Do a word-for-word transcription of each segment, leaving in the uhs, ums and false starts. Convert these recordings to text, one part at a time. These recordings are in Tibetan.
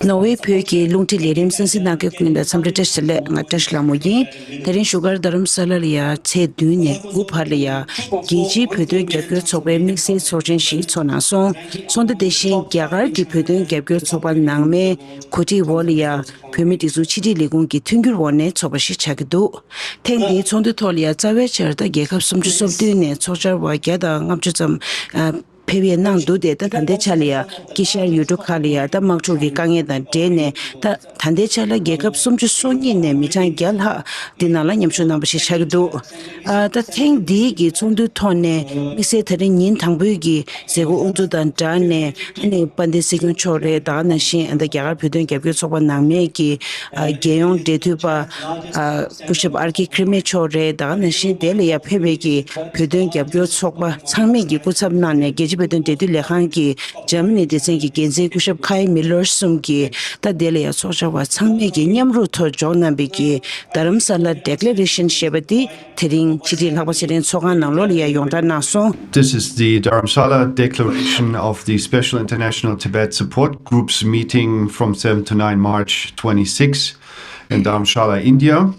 ནོར་ཝེ་བོད་ཀྱི་རླུང་འཕྲིན་ལས་རིམ་གསན་གཟིགས་གནང་མཁན་ཀུན་ལ་འཚམས་འདྲི་བཀྲ་ཤིས་བདེ་ལེགས། ང་བཀྲ་ཤིས་ལྷ་མོ་ཡིན། དེ་རིང་བཞུགས་སྒར་རྡ་རམ་ས་ལ་ལ་ཡ་ཚེས་བདུན་ནས་དགུ་བར་ལ་ཡ་རྒྱལ་སྤྱིའི་བོད་དོན་རྒྱབ་སྐྱོར་ཚོགས་པའི་དམིགས་བསལ་ཚོགས་ཆེན་ཞིག་ཚོགས་གནང་སོང་། ཚོགས་འདུ་དེ་བཞིན་རྒྱ་གར་གྱི་བོད་དོན་རྒྱབ་སྐྱོར་ཚོགས་པ་ནང་མའི་གོ་སྒྲིག་འོག་ལ་ཡ་བོད་མིའི་སྒྲིག་འཛུགས་ཕྱི་དྲིལ་ལས་ཁུངས་ཀྱི་མཐུན་འགྱུར་འོག་ནས་ཚོགས་པ་ཞིག་ཆགས་ཀྱི་འདུག་ཐེངས་འདིའི་ཚོགས་འདུའི་ཐོག་ལ་ཡ་རྩ་བའི་ཆར་ད་རྒྱལ་ཁབ་སུམ་ཅུ་སོ་བདུན་ནས་ཚོགས་བཅར་བ་བརྒྱ་དང་ལྔ་བཅུ་ཙམ་ཨ། ཕེབས་ཡས་གནང་འདུག་སྟེ། ད་ད་ལྟའི་ཆ་ལ་ཡ་དཀྱིལ་ཤར་ཡུལ་གྲུ་ཁག་ལ་ཡ་ད་དམག་འཁྲུག་གི་དཀའ་ངལ་དང་འབྲེལ་ནས། ད་ད་ལྟའི་ཆ་ལ་རྒྱལ་ཁབ་སུམ་ཅུ་སོ་གཉིས་ནས་མི་གྲངས་བརྒྱ་ལྷག་འདི་ནང་ལ་མཉམ་ཞུགས་གནང་པ་ཞིག་ཆགས་ཀྱི་འདུག་ཨ། ད་ཐེངས་འདིའི་གི་ཚོགས་འདུའི་ཐོག་ནས་དམིགས་བསལ་ད་རིང་ཉིན་དང་པོའི་གི་མཛད་སྒོ་དབུ་འཛུགས་དང་སྦྲགས་ནས། ཨ་ནི་དཔལ་ལྡན་སྲིད་སྐྱོང་མཆོག་རེད། ད་ག་ནང་བཞིན་ཨ་ད་རྒྱ་གར་བོད་དོན་རྒྱབ་སྐྱོར་ཚོགས་པ་ནང་མའི་གི་ཨ་རྒྱལ་ཡོངས་འབྲེལ་མཐུད་པ་ཨ་སྐུ་ཞབས་ཨར་ཁེ་ཁེར་མེ་མཆོག་རེད། ད་ག་ནང་བཞིན་དེ་ལ་ཡ་ཕེབས་པའི་གི་བོད་དོན་རྒྱབ་སྐྱོར་ཚོགས་པ་ཚང་མས་ཀྱི་སྐུ་ཚབ་གནང་ནས། རྒྱལ་སྤྱིའི་བོད་དོན་འབྲེལ་མཐུད་ལས་ཁང་གི་འཇར་མ་ནི་སྡེ་ཚན་གྱི་འགན་འཛིན་སྐུ་ཞབས་ཁའི་མི་ལར་གསུམ་གྱིས་ད་དེ་ལ་ཡ་ཚོགས་བཅར་བ་ཚང་མས་ཀྱི་མཉམ་རུབ་ཐོག་འཇོག་གནང་པའི་གི་Dharamsala Declaration ཞེས་པ་འདི་དེ་རིང་ཕྱི་དྲིལ་ལྷག་པ་ཚེ་རིང་ཚོགས་ཁང་ནང་ལོགས་ལ་ཡ་ཡོངས་བསྒྲགས་གནང་སོང་། This is the Dharamsala Declaration of the Special International Tibet Support Groups meeting from seven to nine March twenty-six in Dharamshala, India.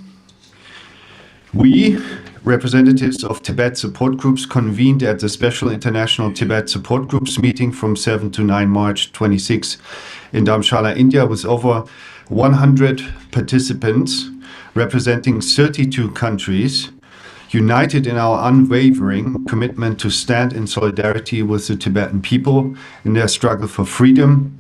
We, representatives of Tibet support groups, convened at the Special International Tibet Support Groups meeting from seven to nine March twenty-six in Dharamshala, India, with over one hundred participants representing thirty-two countries, united in our unwavering commitment to stand in solidarity with the Tibetan people in their struggle for freedom,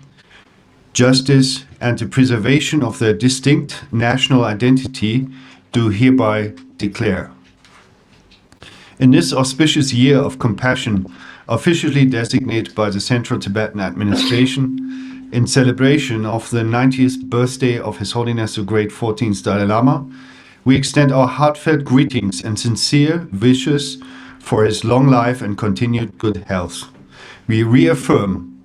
justice, and the preservation of their distinct national identity, do hereby declare. In this auspicious year of compassion, officially designated by the Central Tibetan Administration in celebration of the ninetieth birthday of His Holiness the Great fourteenth Dalai Lama, we extend our heartfelt greetings and sincere wishes for his long life and continued good health. We reaffirm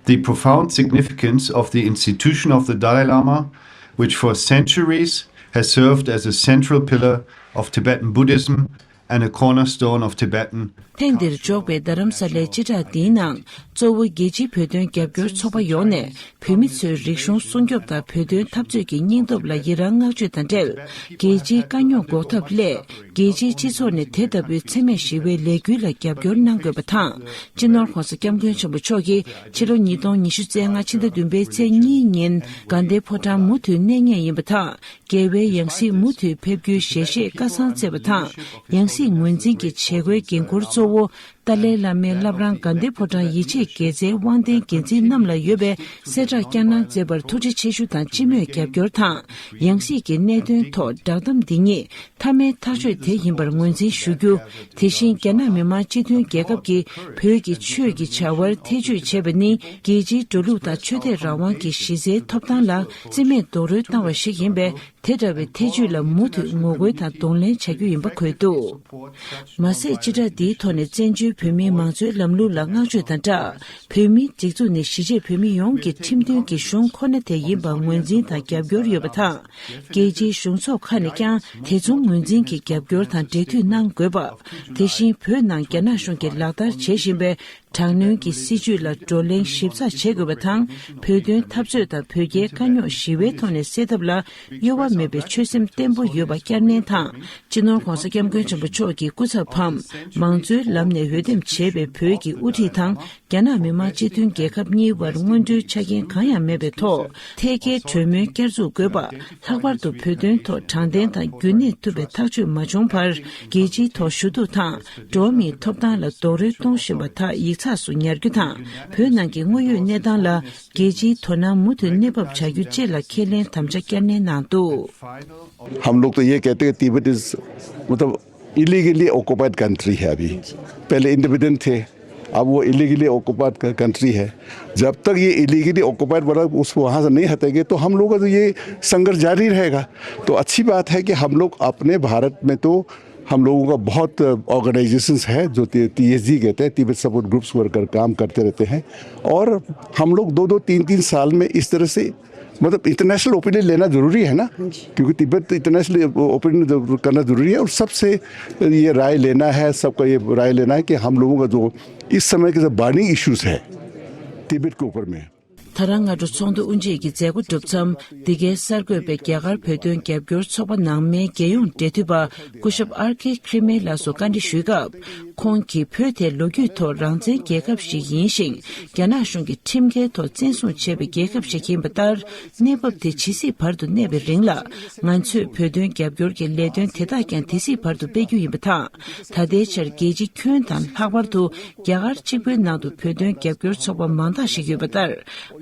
the profound significance of the institution of the Dalai Lama, which for centuries has served as a central pillar of Tibetan Buddhism and a cornerstone of Tibetan ཐེངས་འདིར་འཇོག་པའི་རྡ་རམ་ས་ལའི་སྤྱི་བསྒྲགས་འདིའི་ནང་། གཙོ་བོ་རྒྱལ་སྤྱིའི་བོད་དོན་རྒྱབ་སྐྱོར་ཚོགས་པ་ཡོངས་ནས་བོད་མི་ཚོའི་རིག་གཞུང་སྲུང་སྐྱོབ་དང་བོད་དོན་འཐབ་རྩོད་ཀྱི་སྙིང་སྟོབས་ལ་ཡི་རང་བསྔགས་བརྗོད་དང་འབྲེལ། རྒྱལ་སྤྱིའི་དཀའ་རྙོག་འགོག་ཐབས་སླད། རྒྱལ་སྤྱིའི་སྤྱི་ཚོགས་ནས་དེ་ལྟ་བུའི་འཚེ་མེད་ཞི་བའི་ལས་འགུལ་ལ་རྒྱབ་སྐྱོར་གནང་དགོས་པ་དང་། སྤྱི་ནོར་༸གོང་ས་༸སྐྱབས་མགོན་ཆེན་པོ་མཆོག་གིས་ཕྱི་ལོ་ཉིས་སྟོང་ཉི་ཤུ་རྩ་ལྔ་ཕྱི་ཟླ་བདུན་པའི་ཚེས་གཉིས་ཉིན་དགའ་ལྡན་ཕོ་བྲང་མུ་མཐུད་གནས་ངེས་ཡིན་པ་དང་། རྒྱལ་བའི་ཡང་སྲིད་མུ་མཐུད་ཕེབས་རྒྱུའི་ཞལ་བཞེས་བཀའ་གསང་མཛད་པ་དང་། ཡང་སྲིད་ངོས་འཛིན་གྱི་བྱེད་སྒོའི་འགན་འཁུར་གཙོ་བོ། ཏཱ་ལའི་བླ་མའི་བླ་བྲང་དགའ་ལྡན་ཕོ་བྲང་ཡིད་ཆེས་དགེ་རྩའི་དབང་ལྡན་འགན་འཛིན་རྣམས་ལ་ཡོད་པའི་གསལ་བསྒྲགས་བསྐྱར་གནང་མཛད་པར་ཐུགས་རྗེ་ཆེ་ཞུ་དང་། སྤྱི་མོས་རྒྱབ་སྐྱོར་དང་། ཡང་སྲིད་ཀྱི་གནད་དོན་ཐོག་བསྒྲགས་གཏམ་འདི་ཉིད་མཐའ་མའི་ཐག་གཅོད་དེ་ཡིན་པར་ངོས་འཛིན་ཞུ་རྒྱུ། དེ་བཞིན་རྒྱ་ནག་མི་དམངས་སྤྱི་མཐུན་རྒྱལ་ཁབ་ཀྱིས་བོད་ཀྱི་ཆོས་ཀྱི་བྱ་བར་ཐེ་ཇུས་བྱས་པ་ནི། རྒྱལ་སྤྱིའི་འགྲོ་ལུགས་དང་ཆོས་དད་རང་དབང་གི་གཞི་རྩའི་ཐོབ་ཐང་ལ་བརྩི་མེད་རྡོག་རོལ་བཏང་བ་ཞིག་ཡིན་པས། དེ་འདྲ་བའི་ཐེ་ཇུས་ལ་མུ་མཐུད་ངོ་རྒོལ་དང་གདོང་ལེན་བྱ་རྒྱུ་ཡིན་པ་འཁོད་འདུག་མ་ཟད། སྤྱི་བསྒྲགས་འདིའི་ཐོག་ནས་བཙན་བྱོལ་བོད་མིའི་མང་གཙོའི་ལམ་ལུགས་ལ་བསྔགས་བརྗོད་དང་སྦྲགས། བོད་མིའི་སྒྲིག་འཛུགས་ནི་གཞིས་བྱེས་བོད་མི་ཡོངས་ཀྱི་ཁྲིམས་མཐུན་གྱི་གཞུང་ཁོ་ན་དེ་ཡིན་པར་ངོས་འཛིན་དང་རྒྱབ་སྐྱོར་ཡོད་པ་དང་། རྒྱལ་སྤྱིའི་གཞུང་ཚོགས་ཁག་ནས་ཀྱང་དེ་མཚུངས་ངོས་འཛིན་གྱིས་རྒྱབ་སྐྱོར་དང་འབྲེལ་མཐུད་གནང་དགོས་པ། དེ་བཞིན་བོད་ནང་རྒྱ་ནག་གཞུང་གིས་ལག་བསྟར་བྱེད་བཞིན་པའི་དྲག་གནོན་གྱི་སྲིད་བྱུས་ལ་བགྲོ་གླེང་ཞིབ་ཚགས་བྱེད་དགོས་པ་དང་། བོད་དོན་འཐབ་རྩོད་དང་བོད་རྒྱའི་དཀའ་རྙོག་ཞི་བའི་ཐོག་ནས་སེལ་ཐབས་ལ་གཡོ་བ་མེད་པའི་ཆོད་སེམས་བརྟན་པོ་ཡོད་པ་བསྐྱར་ནན་དང་། སྤྱི་ནོར་༸གོང་ས་༸སྐྱབས་མགོན་ཆེན་པོ་མཆོག་གི་སྐུ་ཚབ་བམ། མང་གཙོའི་ལམ་ནས་འོས་འདེམས་བྱས་པའི་བོད་ཀྱི་དབུ་ཁྲིད་དང་། རྒྱ་ནག་མི་དམངས་སྤྱི་མཐུན་རྒྱལ་ཁབ་གཉིས་བར་སྔོན་འགྲོའི་ཆ་རྐྱེན་གང་ཡང་མེད་པའི་ཐོག་ཐད་ཀའི་གྲོས་མོལ་བསྐྱར་འཛུགས་དགོས་པ། ལྷག་པར་དུ་བོད་དོན་ཐོག་དྲང་བདེན་དང་རྒྱུན་གནས་ཐུབ་པའི་ཐག་གཅོད་མ་བྱུང་བར། རྒྱལ་སྤྱིའི་ཐོག་ཞུ་གཏུག་དང་། འགྲོ་བ་མིའི་ཐོབ་ཐང་ལ་རྡོག་རོལ་གཏོང་བཞིན་པ་དག་ཡིག་ཚགས་སུ་ཉར་རྒྱུ་དང་། བོད་ནང་གི་དངོས་ཡོད་གནས་སྟངས་ལ་རྒྱལ་སྤྱིའི་དོ་སྣང་མུ་མཐུད་གནས་བབ་བྱ་རྒྱུ་བཅས་ལ་ཁས་ལེན་དམ་བཅའ་བསྐྱར་ནན་གནང་འདུག हम लोग तो ये कहते हैं तिब्बत इज मतलब illegally occupied country है अभी। पहले इंडिपेंडेंट थे, अब वो इलीगली ऑक्यूपाइड कंट्री है। जब तक ये इलीगली ऑक्यूपाइड वाला उस वहाँ से नहीं हटेंगे तो हम लोगों का तो ये संघर्ष जारी रहेगा। तो अच्छी बात है कि हम लोग अपने भारत में तो हम लोगों का बहुत ऑर्गेनाइजेशंस है जो टीएसजी कहते हैं, तिब्बत सपोर्ट ग्रुप्स वर्कर काम करते रहते हैं। और हम लोग दो दो तीन तीन साल में इस तरह से मतलब इंटरनेशनल ओपिनियन लेना जरूरी है ना, क्योंकि तिब्बत इंटरनेशनल ओपिनियन करना जरूरी है और सबसे ये राय लेना है, सबका ये राय लेना है कि हम लोगों का जो इस समय के जो बर्निंग इश्यूज है तिब्बत के ऊपर में। ད་རང་སྔ་དྲོ་ཚོགས་འདུ་དབུ་འབྱེད་ཀྱི་མཛད་སྒོ་གྲུབ་མཚམས། འདི་གའི་གསར་འགོད་པས་རྒྱ་གར་བོད་དོན་རྒྱབ་སྐྱོར་ཚོགས་པ་ནང་མའི་རྒྱལ་ཡོངས་འབྲེལ་མཐུད་པ་སྐུ་ཞབས་ཨར་ཁེ་ཁྲི་མེ་ལགས་སུ་བཀའ་འདྲི་ཞུས་སྐབས། ཁོང་གིས་བོད་དེ་ལོ་རྒྱུས་ཐོག་རང་བཙན་རྒྱལ་ཁབ་ཞིག་ཡིན་ཞིང་། རྒྱ་ནག་གཞུང་གིས་ཁྲིམས་འགལ་ཐོག་བཙན་བཟུང་བྱས་པའི་རྒྱལ་ཁབ་ཞིག་ཡིན་པ་ལྟར། གནས་བབ་དེ་ཇི་སྲིད་བར་དུ་གནས་པའི་རིང་ལ། ང་ཚོས་བོད་དོན་རྒྱབ་སྐྱོར་གྱི་ལས་དོན་དེ་དག་ཀྱང་དེ་སྲིད་བར་དུ་སྤེལ་རྒྱུ་ཡིན་པ་དང་། ད་ལྟའི་ཆར་རྒྱལ་སྤྱི་ཁྱོན་དང་ལྷག་པར་དུ་རྒྱ་གར་གཅིག་པུའི་ནང་དུ་བོད་དོན་རྒྱབ་སྐྱོར་ཚོགས་པ་མང་དག་ཞིག་ཡོད་པ་ལྟར།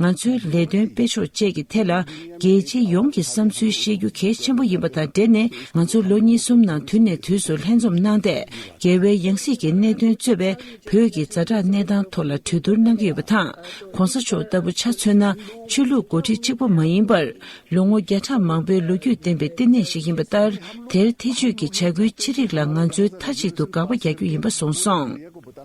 ང་ཚོའི་ལས་དོན་སྤེལ་ཕྱོགས་བཅས་ཀྱི་ཐད་ལ་རྒྱལ་སྤྱི་ཡོངས་ཀྱི་བསམ་ཚུལ་ཤེས་རྒྱུ་གལ་ཆེན་པོ་ཡིན་པ་དང་འབྲེལ་ནས། ང་ཚོ་ལོ་གཉིས་གསུམ་ནང་དུས་ནས་དུས་སུ་ལྷན་འཛོམས་གནང་སྟེ། འགལ་བའི་ཡང་སྲིད་ཀྱི་གནད་དོན་གཙོས་པའི་བོད་ཀྱི་ཛ་དྲག་གནས་སྟངས་ཐོག་ལ་གྲོས་བསྡུར་གནང་གི་ཡོད་པ་དང་། ༸གོང་ས་མཆོག་ལྟ་བུ་ཆ་མཚོན་ན། ཆོས་ལུགས་འགོ་ཁྲིད་གཅིག་པུ་མ་ཡིན་པར། ལོ་ངོ་བརྒྱ་ཕྲག་མང་པོའི་ལོ་རྒྱུས་ལྡན་པའི་བསྟི་གནས་ཤིག་ཡིན་པ་ལྟར། དེར་ཐེ་བྱུས་ཀྱི་བྱ་འགུལ་ཅི་རིགས་ལ་ང་ཚོས་མཐའ་གཅིག་ཏུ་དགག་པ་རྒྱག་རྒྱུ་ཡིན་པ་གསུངས་སོང་།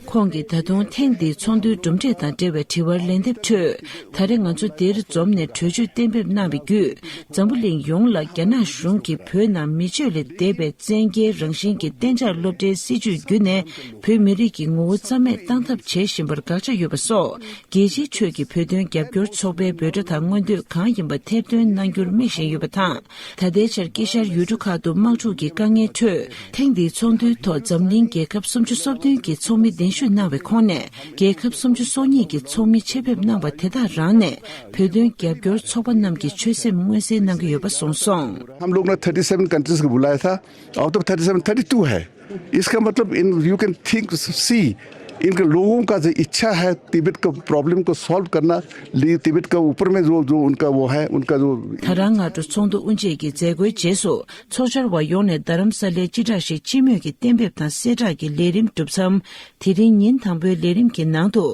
ཁོང་གིས་ད་དུང་ཐེངས་འདིའི་ཚོགས་འདུའི་གྲུབ་འབྲས་དང་འབྲེལ་བའི་དྲི་བར་ལན་འདེབས་ཁྲོད། ད་རེས་ང་ཚོ་འདིར་འཛོམས་ནས་གྲོས་ཆོད་གཏན་འབེབས་གནང་བའི་བརྒྱུད། འཛམ་བུ་གླིང་ཡོངས་ལ་རྒྱ་ནག་གཞུང་གིས་བོད་ནང་མི་སྤྱོད་ལས་འདས་པའི་བཙན་རྒྱལ་རང་བཞིན་གྱི་གཏན་འཇགས་སློབ་གྲྭའི་སྲིད་བྱུས་བརྒྱུད་ནས། བོད་མི་རིགས་ཀྱི་ངོ་བོ་རྩ་མེད་བཏང་ཐབས་བྱེད་བཞིན་པར་དགག་བྱ་ཡོད་པ་སོགས། རྒྱལ་སྤྱིའི་ཁྲོད་ཀྱི་བོད་དོན་རྒྱབ་སྐྱོར་ཚོགས་པའི་འབོད་སྒྲ་དང་མངོན་འདོད་གང་ཡིན་པ་ཐེར་འདོན་གནང་རྒྱུར་དམིགས་བཞིན་ཡོད་པ་དང་། ད་ལྟའི་ཆར་དཀྱིལ་ཤར་ཡུལ་གྲུ་ཁག་ཏུ་དམག་འཁྲུག་གི་དཀའ་ངལ་ཁྲོད། ཐེངས་འདིའི་ཚོགས་འདུའི་ཐོག་འཛམ་གླིང་རྒྱལ་ཁབ་སུམ་ཅུ་སོ་བདུན་གྱི་ཚོགས་མི་གདན་ཞུས་གནང་བའི་ཁོངས་ནས། རྒྱལ་ཁབ་སུམ་ཅུ་སོ་གཉིས་ཀྱི་ཚོགས་མི་ཆེད་ཕེབས་གནང་བ་དེ་དག་རང་ནས་བོད་དོན་རྒྱབ་སྐྱོར་ཚོགས་པ་རྣམས་ཀྱི་ཆོད་སེམས་མངོན་གསལ་གནང་གི་ཡོད་པ་གསུངས་སོང་། हम लोग ने थर्टी सेवन कंट्रीज को बुलाया था। Out of thirty seven, thirty two है। इसका मतलब इन, यू कैन थिंक, सी, इनके लोगों का जो इच्छा है तिब्बत का प्रॉब्लम को सॉल्व करना, ले तिब्बत का ऊपर में जो, जो उनका वो है, उनका जो ད་རང་སྔ་དྲོ་ཚོགས་འདུ་དབུ་འབྱེད་ཀྱི་མཛད་སྒོའི་རྗེས་སུ། ཚོགས་བཅར་བ་ཡོངས་ནས་རྡ་རམ་ས་ལའི་སྤྱི་བསྒྲགས་ཤིག་སྤྱི་མོས་ཀྱི་གཏན་འབེབས་དང་གསལ་བསྒྲགས་ཀྱི་ལས་རིམ་གྲུབ་མཚམས། དེ་རིང་ཉིན་དང་པོའི་ལས་རིམ་གྱི་ནང་དུ།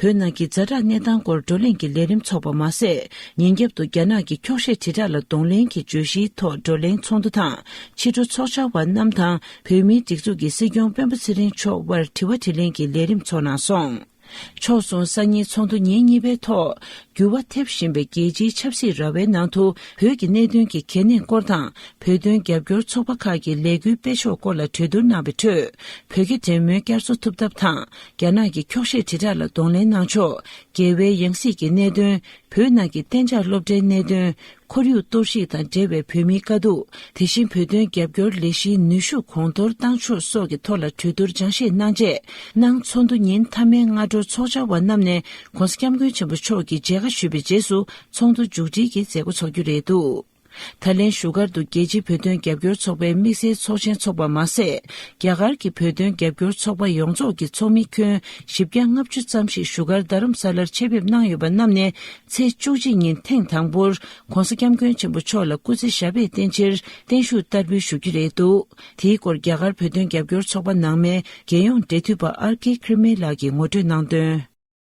བོད་ནང་གི་ཛ་དྲག་གནས་སྟངས་སྐོར་བགྲོ་གླེང་གི་ལས་རིམ་འཚོགས་པ་མ་ཟད། ཉིན་རྒྱབ་ཏུ་རྒྱ་ནག་གི་འཁྱོག་བཤད་དྲིལ་བསྒྲགས་ལ་གདོང་ལེན་གྱི་བརྗོད་གཞིའི་ཐོག་བགྲོ་གླེང་ཚོགས་འདུ་དང་། ཕྱི་དྲོ་ཚོགས་བཅར་བ་རྣམས་དང་བོད་མིའི་སྒྲིག་འཛུགས་ཀྱི་སྲིད་སྐྱོང་སྤེན་པ་ཚེ་རིང་མཆོག་དབར་དྲི་བ་དྲིས་ལན་གྱི་ལས་རིམ་འཚོགས་གནང་སོང་། ཕྱོགས་མཚུངས་སང་ཉིན་ཚོགས་འདུ་ཉིན་གཉིས་པའི་ཐོག་འགྱུར་བ་ཐེབས་བཞིན་པའི་རྒྱལ་སྤྱིའི་ཆབ་སྲིད་ར་བའི་ནང་དུ་བོད་ཀྱི་གནད་དོན་གྱི་གལ་གནད་སྐོར་དང་། བོད་དོན་རྒྱབ་སྐྱོར་ཚོགས་པ་ཁག་གི་ལས་འགུལ་སྤེལ་ཕྱོགས་སྐོར་ལ་གྲོས་བསྡུར་གནང་བའི་ཁྲོད། བོད་རྒྱ་འབྲེལ་མོལ་བསྐྱར་གསོ་ཐུབ་ཐབས་དང་། རྒྱ་ནག་གི་འཁྱོག་བཤད་དྲིལ་བསྒྲགས་ལ་གདོང་ལེན་གནང་ཕྱོགས། འགལ་བའི་ཡང་སྲིད་ཀྱི་གནད་དོན། བོད་ནང་གི་གཏན་འཇགས་སློབ་གྲྭའི་གནད་དོན། ཁོར་ཡུག་གཏོར་བཤིག་དང་འབྲེལ་བའི་བོད་མིའི་དཀའ་སྡུག་དེ་བཞིན་བོད་དོན་རྒྱབ་སྐྱོར་ལས་གཞིའི་ནུས་ཤུགས་གོང་མཐོར་གཏང་ཕྱོགས་སོགས་ཀྱི་ཐོག་ལ་གྲོས་བསྡུར་སྦྱང་བཤད་གནང་རྗེས། གནངས་ཚོགས་འདུ་ཉིན་མཐའ་མའི་སྔ་དྲོར་ཚོགས་བཅར་བ་རྣམས་ནས་༸གོང་ས་༸སྐྱབས་མགོན་ཆེན་པོ་མཆོག་གི་མཇལ་ཁ་ཞུས་པའི་རྗེས་སུ་ཚོགས་འདུ་མཇུག་སྒྲིལ་གྱི་མཛད་སྒོ་འཚོགས་རྒྱུ་རེད་འདུག། ད་ལན་བཞུགས་སྒར་དུ་རྒྱལ་སྤྱིའི་བོད་དོན་རྒྱབ་སྐྱོར་ཚོགས་པའི་དམིགས་བསལ་ཚོགས་ཆེན་འཚོགས་པ་མ་ཟད། རྒྱ་གར་གྱི་བོད་དོན་རྒྱབ་སྐྱོར་ཚོགས་པ་ཡོངས་རྫོགས་ཀྱི་ཚོགས་མི་ཁྱོན་བཞི་བརྒྱ་ལྔ་བཅུ་ཙམ་ཞིག་བཞུགས་སྒར་རྡ་རམ་ས་ལར་ཆེད་ཕེབས་གནང་ཡོད་པ་རྣམས་ནས། ཚེས་བཅུ་གཅིག་ཉིན་ཐེངས་དང་པོར་༸གོང་ས་༸སྐྱབས་མགོན་ཆེན་པོ་མཆོག་ལ་སྐུ་ཚེ་ཞབས་པད་བརྟན་ཕྱིར་བརྟན་བཞུགས་བསྟར་འབུལ་ཞུ་རྒྱུ་རེད་འདུག། དེའི་སྐོར་རྒྱ་གར་བོད་དོན་རྒྱབ་སྐྱོར་ཚོགས་པ་ནང་མའི་རྒྱལ་ཡོངས་འབྲེལ་མཐུད་པ་ཨར་ཀེ་ཁྲི་མེ་ལགས་ཀྱིས་ངོ་སྤྲོད་གནང་དོན།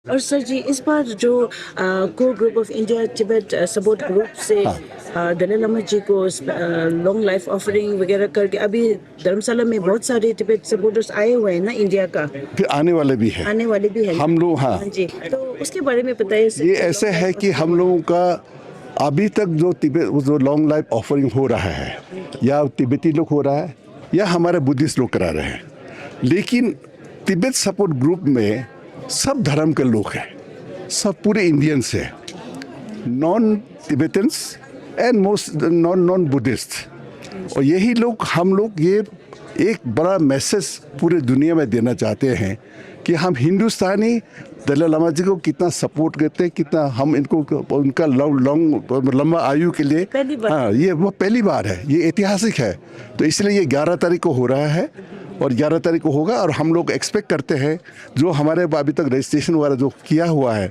और सर जी, इस बार जो core group of India Tibet support group से दलाई लामा जी को लॉन्ग लाइफ ऑफरिंग वगैरह करके अभी धर्मशाला में बहुत सारे तिब्बत सपोर्टर्स आए हुए हैं ना, इंडिया का। फिर आने वाले भी हैं। आने वाले भी हैं। हम लोग, हाँ। हाँ जी, तो उसके बारे में बताइए सर। ये ऐसे है कि हम लोगों का अभी तक जो तिब्बत, वो जो लॉन्ग लाइफ ऑफरिंग हो रहा है, या तिब्बती लोग हो रहा है, या हमारे बुद्धिस्ट लोग करा रहे हैं, लेकिन तिब्बत सपोर्ट ग्रुप में सब धर्म के लोग हैं, सब पूरे इंडियंस हैं, non Tibetans and most non non Buddhist. और यही लोग, हम लोग ये एक बड़ा मैसेज पूरे दुनिया में देना चाहते हैं कि हम हिंदुस्तानी दलाई लामा जी को कितना सपोर्ट करते हैं, कितना हम इनको, उनका लव लॉन्ग, लंबा आयु के लिए। पहली बार। हाँ, ये वो पहली बार है, ये ऐतिहासिक है। तो इसलिए ये ग्यारह तारीख को हो रहा है और ग्यारह तारीख को होगा और हम लोग एक्सपेक्ट करते हैं जो हमारे अभी तक रजिस्ट्रेशन वगैरह जो किया हुआ है,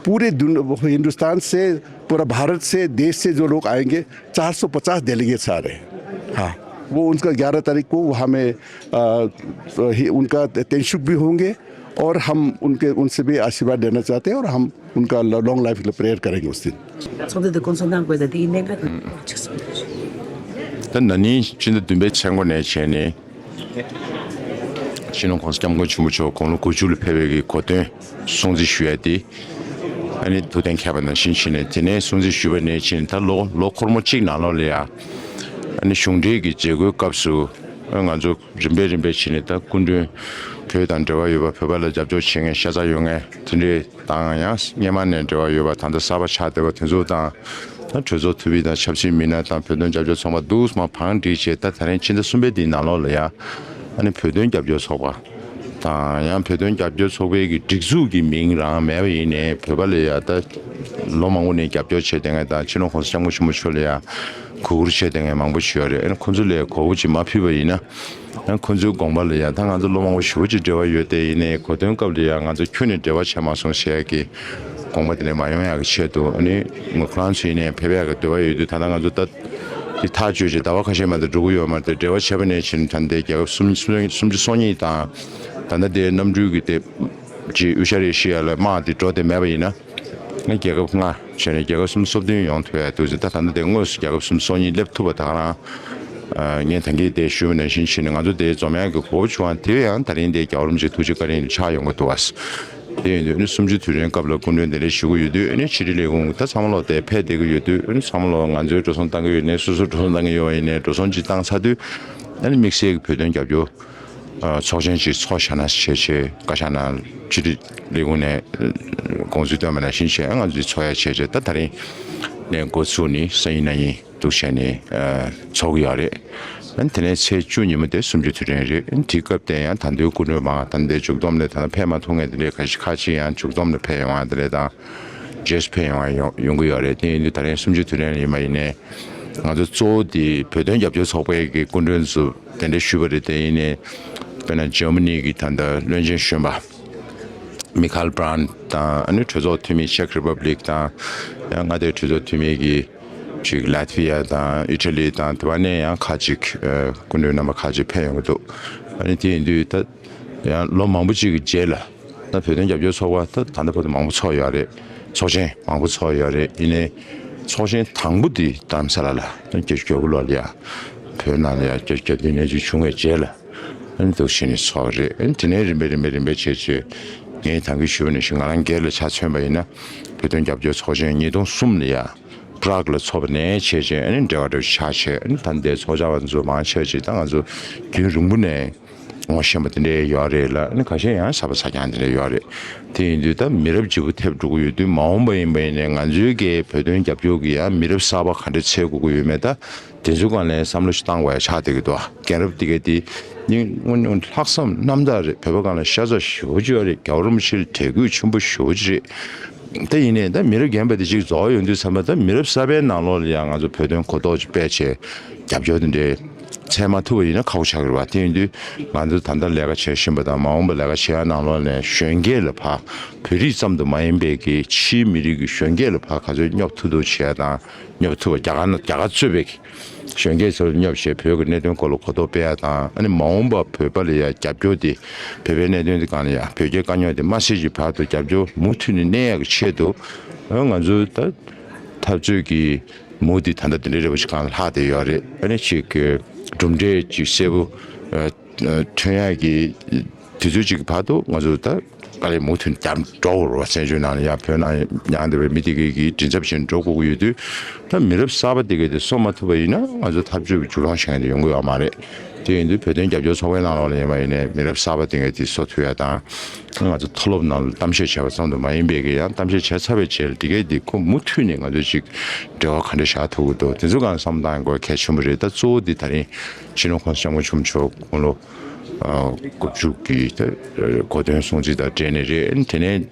पूरे दुन-, हिंदुस्तान से, पूरा भारत से, देश से जो लोग आएंगे, चार सौ पचास डेलीगेट्स आ रहे हैं। हाँ, वो उनका ग्यारह तारीख को वहाँ में, अ, ही, उनका तेंशुक भी होंगे और हम उनके, उनसे भी आशीर्वाद लेना चाहते हैं और हम उनका ल-, लॉन्ग लाइफ के लिए प्रेयर करेंगे उस दिन। ཚོགས་འདུ་འདི་སྐོང་ཚོགས་གནང་དགོས་ད་དེ་ཡིན་ནའི་ལ། ད་ན་ནིང་ཕྱི་ཟླ་བདུན་པའི་ཚེས་འགོ་ནས་བྱས་ནས། སྤྱི་ནོར་༸གོང་ས་༸སྐྱབས་མགོན་ཆེན་པོ་མཆོག་དགུང་ལོ་དགུ་བཅུ་ལ་ཕེབས་པའི་གི་གོ་སྟོན་སྲུང་བརྩི་ཞུ་ཡ་དེ། ཨ་ནི་ཐུགས་གཏན་འཁེལ་བ་ནང་བཞིན་བྱས་ནས། དེ་ནས་སྲུང་བརྩི་ཞུས་པ་ནས་བྱས་ནས་ད་ལོ་ལོ་འཁོར་མོ་གཅིག་ནང་ལོགས་ལ་ཡ། ཨ་ནི་གཞུང་འབྲེལ་གྱི་མཛད་སྒོའི་སྐབས་སུ་ང་ཚོ་རིམ་པས་རིམ་པས་བྱས་ནས་ད་སྐུ་མགྲོན་ བོད་དང་འབྲེལ་བ་ཡོད་པ། བོད་པ་ལ་རྒྱབ་སྐྱོར་བྱེད་མཁན་ཤ་ཚ་ཡོད་མཁན་དེ་འདྲས་དང་། ཡང་སྔོན་མ་ནས་འབྲེལ་བ་ཡོད་པ། ད་ལྟ་གསར་པ་ཆགས་བསྡད་པ་དེ་ཚོ་དང་། ད་གྲོས་ཚོགས་འཐུས་མི་དང་ཆབ་སྲིད་མི་སྣ་དང་བོད་དོན་རྒྱབ་སྐྱོར་ཚོགས་པ་འདུག་སེ་མར་བང་སྒྲིག་བྱས། ད་དེ་རིང་ཕྱི་ཟླ་གསུམ་པའི་འདིའི་ནང་ལོགས་ལ་ཡ། ཨ་ནི་བོད་དོན་རྒྱབ་སྐྱོར་ཚོགས་པ་དང་། ཡང་བོད་དོན་རྒྱབ་སྐྱོར་ཚོགས་པའི་གི་སྒྲིག་འཛུགས་ཀྱི་མིང་རང་མེད་པ་ཡིན་ནའི། བོད་པ་ལ་ཡ་ད་ལོ་མང་པོ་ནས་རྒྱབ་སྐྱོར་བྱས་བསྡད་མཁན་དང་། སྤྱི་ནོར་༸གོང་ས་༸སྐྱབས་མགོན་ཆེན་པོ་མཆོག་ལ་ཡ་གུས་བཀུར་བྱས་བསྡད་མཁན་མང་པོ་ཞིག་ཡོད་རེད། ཨ་ནི་ཁོང་ཚོ་ལ་ཡ་གོ་སྐབས་ཅིག་མ་ཕུལ་བ་ཡིན་ན། ཡང་ཁོ་ཚོའི་དགོངས་པ་ལ་ཡང་། ད་ང་ཚོ་ལོ་མང་པོ་ཞེ་པོ་ཅིག་འབྲེལ་བ་ཡོད་དེ། ཡིན་ནའི་གོ་སྟོན་སྐབས་ལ་ཡང་ང་ཚོ་ཁྱོན་ནས་འབྲེལ་བ་བྱས་མ་སོང་ཟེར་ཡག་གི་དགོངས་པ་དེ་འདྲ་མ་ཡོང་ཡག་གི་ཆེད་དུ། ཨ་ནི་ང་ཁོ་རང་ཚོ་ཡིན་ནའི་ཕེབས་ཡག་གི་འདོད་པ་ཡོད་དུས། ད་ལྟ་ང་ཚོ་ད་དེ་ཐག་གཅོད་བྱས་ཟླ་བ་ཁ་ཤས་མ་གཏོགས་འགྲོ་གི་ཡོད་མ་རེད། འབྲེལ་བ་བྱས་པ་ནས་བྱས་ནས་ད་ལྟའི་རྒྱལ་ཁབ་སུམ་སུམ་སུམ་ཅུ་སོ་གཉིས་དང་། ད་ལྟ་དེའི་གནམ་གྲུའི་གི་དེ་ཅིག་དབུ་ཞྭ་རེ་བཞི་ཡ་ལ་དམག་དེ་འགྲོ་བསྡད་མེད་པ་ཡིན་ན། ང་རྒྱལ་ཁབ་ལྔ་བྱས་ནས་རྒྱལ་ཁབ་སུམ་ཅུ་སོ་བདུན་ཡོང་ཐུབ་ཡ་འདུག་ཟེར། ད་ད་ལྟ་དེ་དངོས་སུ་རྒྱལ་ཁབ་སུམ་ཅུ་སོ་གཉིས་སླེབས་ཐུབ་པ། ད་ག་རང་ཨ་ངས་ད་གིན་དེ་ཞུས་པ་ནང་བཞིན་བྱས་ནས་ང་ཚོ་དེ་འཛོམས་ཡག་གི་གོ་སྐབས་བྱུང་བ་དེ་ཡང་ད་རིང་དེ་རྒྱལ་བ་རིན་པོ་ཆེ་ཐུགས་རྗེ་བཀའ་དྲིན་ལ་ཆགས་ཡོང་གི་འདུག་བ། དེ་ཡིན་དུས་ཨ་ནི་གསུམ་བཅུའི་དུས་དྲན་སྐབས་ལ་སྐུ་མགྲོན་དེ་འདྲ་ཞུ་གི་ཡོད་དུས། ཨ་ནི་ཕྱི་དྲིལ་ལས་ཁུངས་ད་ཚང་མ་ལོག་དེ་ཕེབས་བསྡད་ཀྱི་ཡོད་དུས། ཨ་ནི་ཚང་མ་ལོག་ང་ཚོའི་འགྲོ་སོང་བཏང་གི་ཡོད་ནའི། སོ་སོ་འགྲོ་སོང་བཏང་གི་ཡོད་པ་ཡིན་ནའི། འགྲོ་སོང་ཅིག་བཏང་ཚར་དུས་ཨ་ནི་དམིགས་བསལ་གྱི་བོད་དོན་རྒྱབ་སྐྱོར་ཨ་ཚོགས་ཆེན་ཅིག་ཚོགས་བཞག་ན་བྱས་བྱས། བཀའ་ཤག་ནང་ཕྱི་དྲིལ་ལས་ཁུངས་ནས་ཨ་དགོངས་ཚུལ་བཏོན་པ་ནང་བཞིན་བྱས། ང་ཚོས་ཚོགས་ཡ་བྱས་བྱས། ད་ད་རིང་ནས་འགོ་ཚུགས་ནས་སང་ཉིན་གནངས་ཉིན་འདུག་བྱས་ནས་ཨ་ཚོགས་ཀྱི་ཡོད་རེད། ཨ་ནི་དེ་ནས་ཚེས་བཅུ་ཉིན་མོ་དེ་གསུམ་བཅུའི་དུས་དྲན་རེད། ཨ་ནི་དེའི་སྐབས་དེ་ཡང་ད་དུང་སྐུ་མགྲོན་མང་། ད་ལྟའི་མཇུག་བསྡོམས་ནས་ད་ཕེབས་མ་ཐུབ་མཁན་དེ་འདྲའི་ཁ་ཤས་ཁ་ཅིག་ཡང་མཇུག་བསྡོམས་ནས་ཕེབས་ཡོང་བ་དེ་འདྲ་དང་། རྗེས་སུ་ཕེབས་ཡོང་བ་ཡོང་ཡོང་གི་ཡོད་རེད། དེ་ཡིན་དུས་ད་རིང་གསུམ་བཅུའི་དུས་དྲན་ཡིན་པ་ཡིན་ནའི། ང་ཚོ་གཙོ་བོ་དེ་བོད་དོན་རྒྱབ་སྐྱོར་ཚོགས་པའི་གི་སྐུ་མགྲོན་ཚོ་གདན་འདྲེན་ཞུས་པ་རེད། དེ་ཡིན་ནའི་དཔེར་ན་འཇར་མ་ནི་གི་ད་ལྟ་བློན་ཆེན་གཞོན་པ་མི་ཁ་ལ་བྷ་རན་ཊི་དང་། ཨ་ནི་གྲོས་ཚོགས་འཐུས་མི་ཅེག་རི་པབ་ལིག་དང་། ཡང་མངའ་སྡེའི་གྲོས་ཚོགས་འཐུས་མི་གི་ཅིག་ལ་ཐི་བི་ཡ་དང་ཨི་ཊ་ལི་དང་། དེ་བ་ནས་ཡང་ཁ་ཅིག་ཨ་སྐུ་མགྲོན་རྣམ་པ་ཁ་ཅིག་ཕེབས་ཡོང་གི་འདུག་ཨ་ནི་དེ་ཡིན་དུས་ད་ཡང་ལོ་མང་པོ་ཅིག་གི་རྗེས་ལ། ད་བོད་དོན་རྒྱབ་སྐྱོར་ཚོགས་པ་ད་ད་ལྟ་བར་དུ་མང་པོ་ཚོགས་ཡོད་རེད། ཚོགས་ཆེན་མང་པོ་ཚོགས་ཡོད་རེད། ཡིན་ནའི་ཚོགས་ཆེན་དང་པོ་དེ་རྡ་རམ་ས་ལ་ལ་ད་བརྒྱད་ཅུ་གྱ་དགུ་ལོ་ལ་ཡ། བོད་ནང་ལ་ཡ་བརྒྱད་ཅུ་གྱ་བདུན་ནས་ཅིག་བྱུང་བའི་རྗེས་ལ། ཨ་ནི་འདུག་བྱས་ནས་ཚོགས་རེད། ཨ་ནི་དེ་ནས་རིམ་པས་རིམ་པས་རིམ་པས་བྱས་བྱས། ངས་ད་གིན་ཞུས་པ་ནང་བཞིན་ང་རང་སྒེར་ལ་ཆ་མཚོན་པ་ཡིན་ན། བོད་དོན་རྒྱབ་སྐྱོར་ཚོགས་ཆེན་ཉིས་སྟོང་གསུམ་ལ་ཡ་པ་རག་ལ་ཚོགས་པ་ནས་བྱས་བྱས། ཨ་ནི་འབྲེལ་བ་འདྲ་བོ་ཆགས་བྱས། ཨ་ནི་ད་ལྟའི་ཚོགས་བཅར་བ་ཚོ་མང་ཆེ་ཅིག་ད་ང་ཚོ་རྒྱུན་རིང་པོ་ནས་ངོ་ཤེས་པ་དེ་འདྲའི་ཡོད་རེད་ལ། ཨ་ནི་ཁ་ཤས་ཡང་གསར་པ་གསར་རྐྱང་དེ་འདྲ་ཡོད་རེད། དེ་ཡིན་དུས་ད་མི་རབས་བརྗེ་པོ་ཐེབས་འགྲོ་གི་ཡོད་དུས། མ་འོངས་པ་ཡིན་པ་ཡིན་ནའི་ང་ཚོའི་གི་བོད་དོན་རྒྱབ་སྐྱོར་གི་ཡང་མི་རབས་གསར་པ་ག་འདྲ་འཚོལ་དགོས་ཀྱི་ཡོད་མེད། ད་དེ་ཚོའི་སྒང་ལ་བསམ་བློ་ཞིག་བཏང་དགོས་ཡ་ཆགས་བསྡད་ཀྱི་འདུག་རྒན་རབས་དེ་གས་དེ་ནི་དངོས་གནས་ལྷག་བསམ་རྣམ་དག་རེད། བོད་པ་སྒང་ལ་ཤ་ཚ་ཞེ་པོ་ཅིག་ཡོད་རེད། རྒྱལ་བ་རིན་པོ་ཆེ་ལ་དད་གུས་ཆེན་པོ་ཞེ་པོ་ཅིག་རེད། དེ་ཡིན་ནའི་ད་མི་རབས་རྒན་པ་དེ་གཅིག་རྫོགས་ཡོང་དུས་ཙམ་པ། ད་མི་རབས་གསར་པའི་ནང་ལོགས་ལ་ཡང་ང་ཚོ་བོད་དོན་གོ་རྟོགས་ཅིག་སྤེལ་བྱས། རྒྱབ་སྐྱོར་དེ་འདྲའི་འཚོལ་མ་ཐུབ་པ་ཡིན་ན་ཁག་པོ་ཆགས་ཀྱི་རེད་བ། དེ་ཡིན་དུས་ང་ཚོ་ད་ལྟ་ལས་ཀ་བྱེད་བཞིན་པ་དང་། མ་འོངས་པ་ལས་ཀ་བྱེད་ཡ་ནང་ལོགས་ནས་གཞོན་སྐྱེས་ལ་ཕར། བོད་རིགས་ཙམ་དུ་མ་ཡིན་པའི་གི་ཕྱིའི་མི་རིགས་ཀྱི་གཞོན་སྐྱེས་ལ་ཕར་ག་ཚོད་སྙོབ་ཐུབ་ཐུབ་བྱེད་ཡ་དང་། སྙོབ་ཐུབ་པ། རྒྱ་གར་ན་རྒྱ་གར་གཙོས་པའི་གཞོན་སྐྱེས་ཚོར་སྙོབ་བྱས། བོད་ཀྱི་གནད་དོན་སྐོར་ལ་གོ་རྟོགས་སྤེལ་ཡ་དང་། ཨ་ནི་མ་འོངས་པ་བོད་པ་ལ་ཡ་རྒྱབ་སྐྱོར་དེ། བོད་པའི་གནད་དོན་དེ་སྒང་ལ་ཡ། བོད་རྒྱའི་དཀའ་རྙོག་དེ་མ་སེལ་གྱི་བར་དུ་རྒྱབ་སྐྱོར་མུ་མཐུད་ནས་གནས་ཡག་གི་ཆེད་དུ། ཨ་ང་ཚོའི་ད་འཐབ་རྩོད་ཀྱི་མུ་དེ་ད་ལྟ་དེ་འདྲའི་རེ་བ་ཞིག་སྒང་ལ་ལྷག་བསྡད་ཡོད་རེད། ཨ་ནི་ཅིག་གི་གྲུབ་འབྲས་ཅིག་གསལ་པོ་ཨ་ཐོན་ཡག་གི་དུས་ཚོད་ཅིག་གི་བར་དུ་ང་ཚོ་ད་དཀའ་ལས་མུ་མཐུད་རྒྱབ་འགྲོ་དགོས་རེད་བ། བཙན་བྱོལ་ནང་ལ་ཡ་བོད་ནང་མྱངས་བསྡད་པའི་མི་དེ་གའི་གི་མགྲིན་ཚབ་བྱས་འགྲོ་དགོས་ཀྱི་ཡོད་དུས། ད་མི་རབས་གསར་པ་དེ་གའི་དེ་གསོ་མ་ཐུབ་པ་ཡིན་ན། ང་ཚོ་འཐབ་རྩོད་ཀྱི་འཇུག་ལམ་གཞན་དེ་ཡོང་གི་ཡོད་མ་རེད། དེ་ཡིན་དུས་བོད་དོན་རྒྱབ་སྐྱོར་ཚོགས་པའི་ནང་ལོགས་ལ་ཡིན་པ་ཡིན་ནའི་མི་རབས་གསར་པ་དེ་གའི་དེ་གསོ་ཐུབ་ཡ་དང་། ང་ཚོ་མཐོ་སློབ་ནང་ལ་གཏམ་བཤད་བྱས་པ་ཙམ་དུ་མ་ཡིན་པའི་གི། ཡང་གཏམ་བཤད་བྱས་ཚར་བའི་རྗེས་ལ་དེ་གའི་དེ་ཁོ་མུ་མཐུད་ནས་ང་ཚོ་ཅིག་འབྲེལ་བ་ག་འདྲ་བཞག་ཐུབ་ཀྱི་འདུག་དེ་ཚོ་སྒང་བསམ་བློ་བཏང་དགོས་གལ་ཆེན་པོ་རེད། ད་གཙོ་བོ་དེ་ད་རིང་སྤྱི་ནོར་༸གོང་ས་༸སྐྱབས་མགོན་ཆེན་པོ་མཆོག་དགུང་ལོ་ཨ་དགུ་བཅུ་གི་ད་གོ་སྟོན་སྲུང་བརྩི་དང་འབྲེལ་ནས་རེད། དེ་ནས་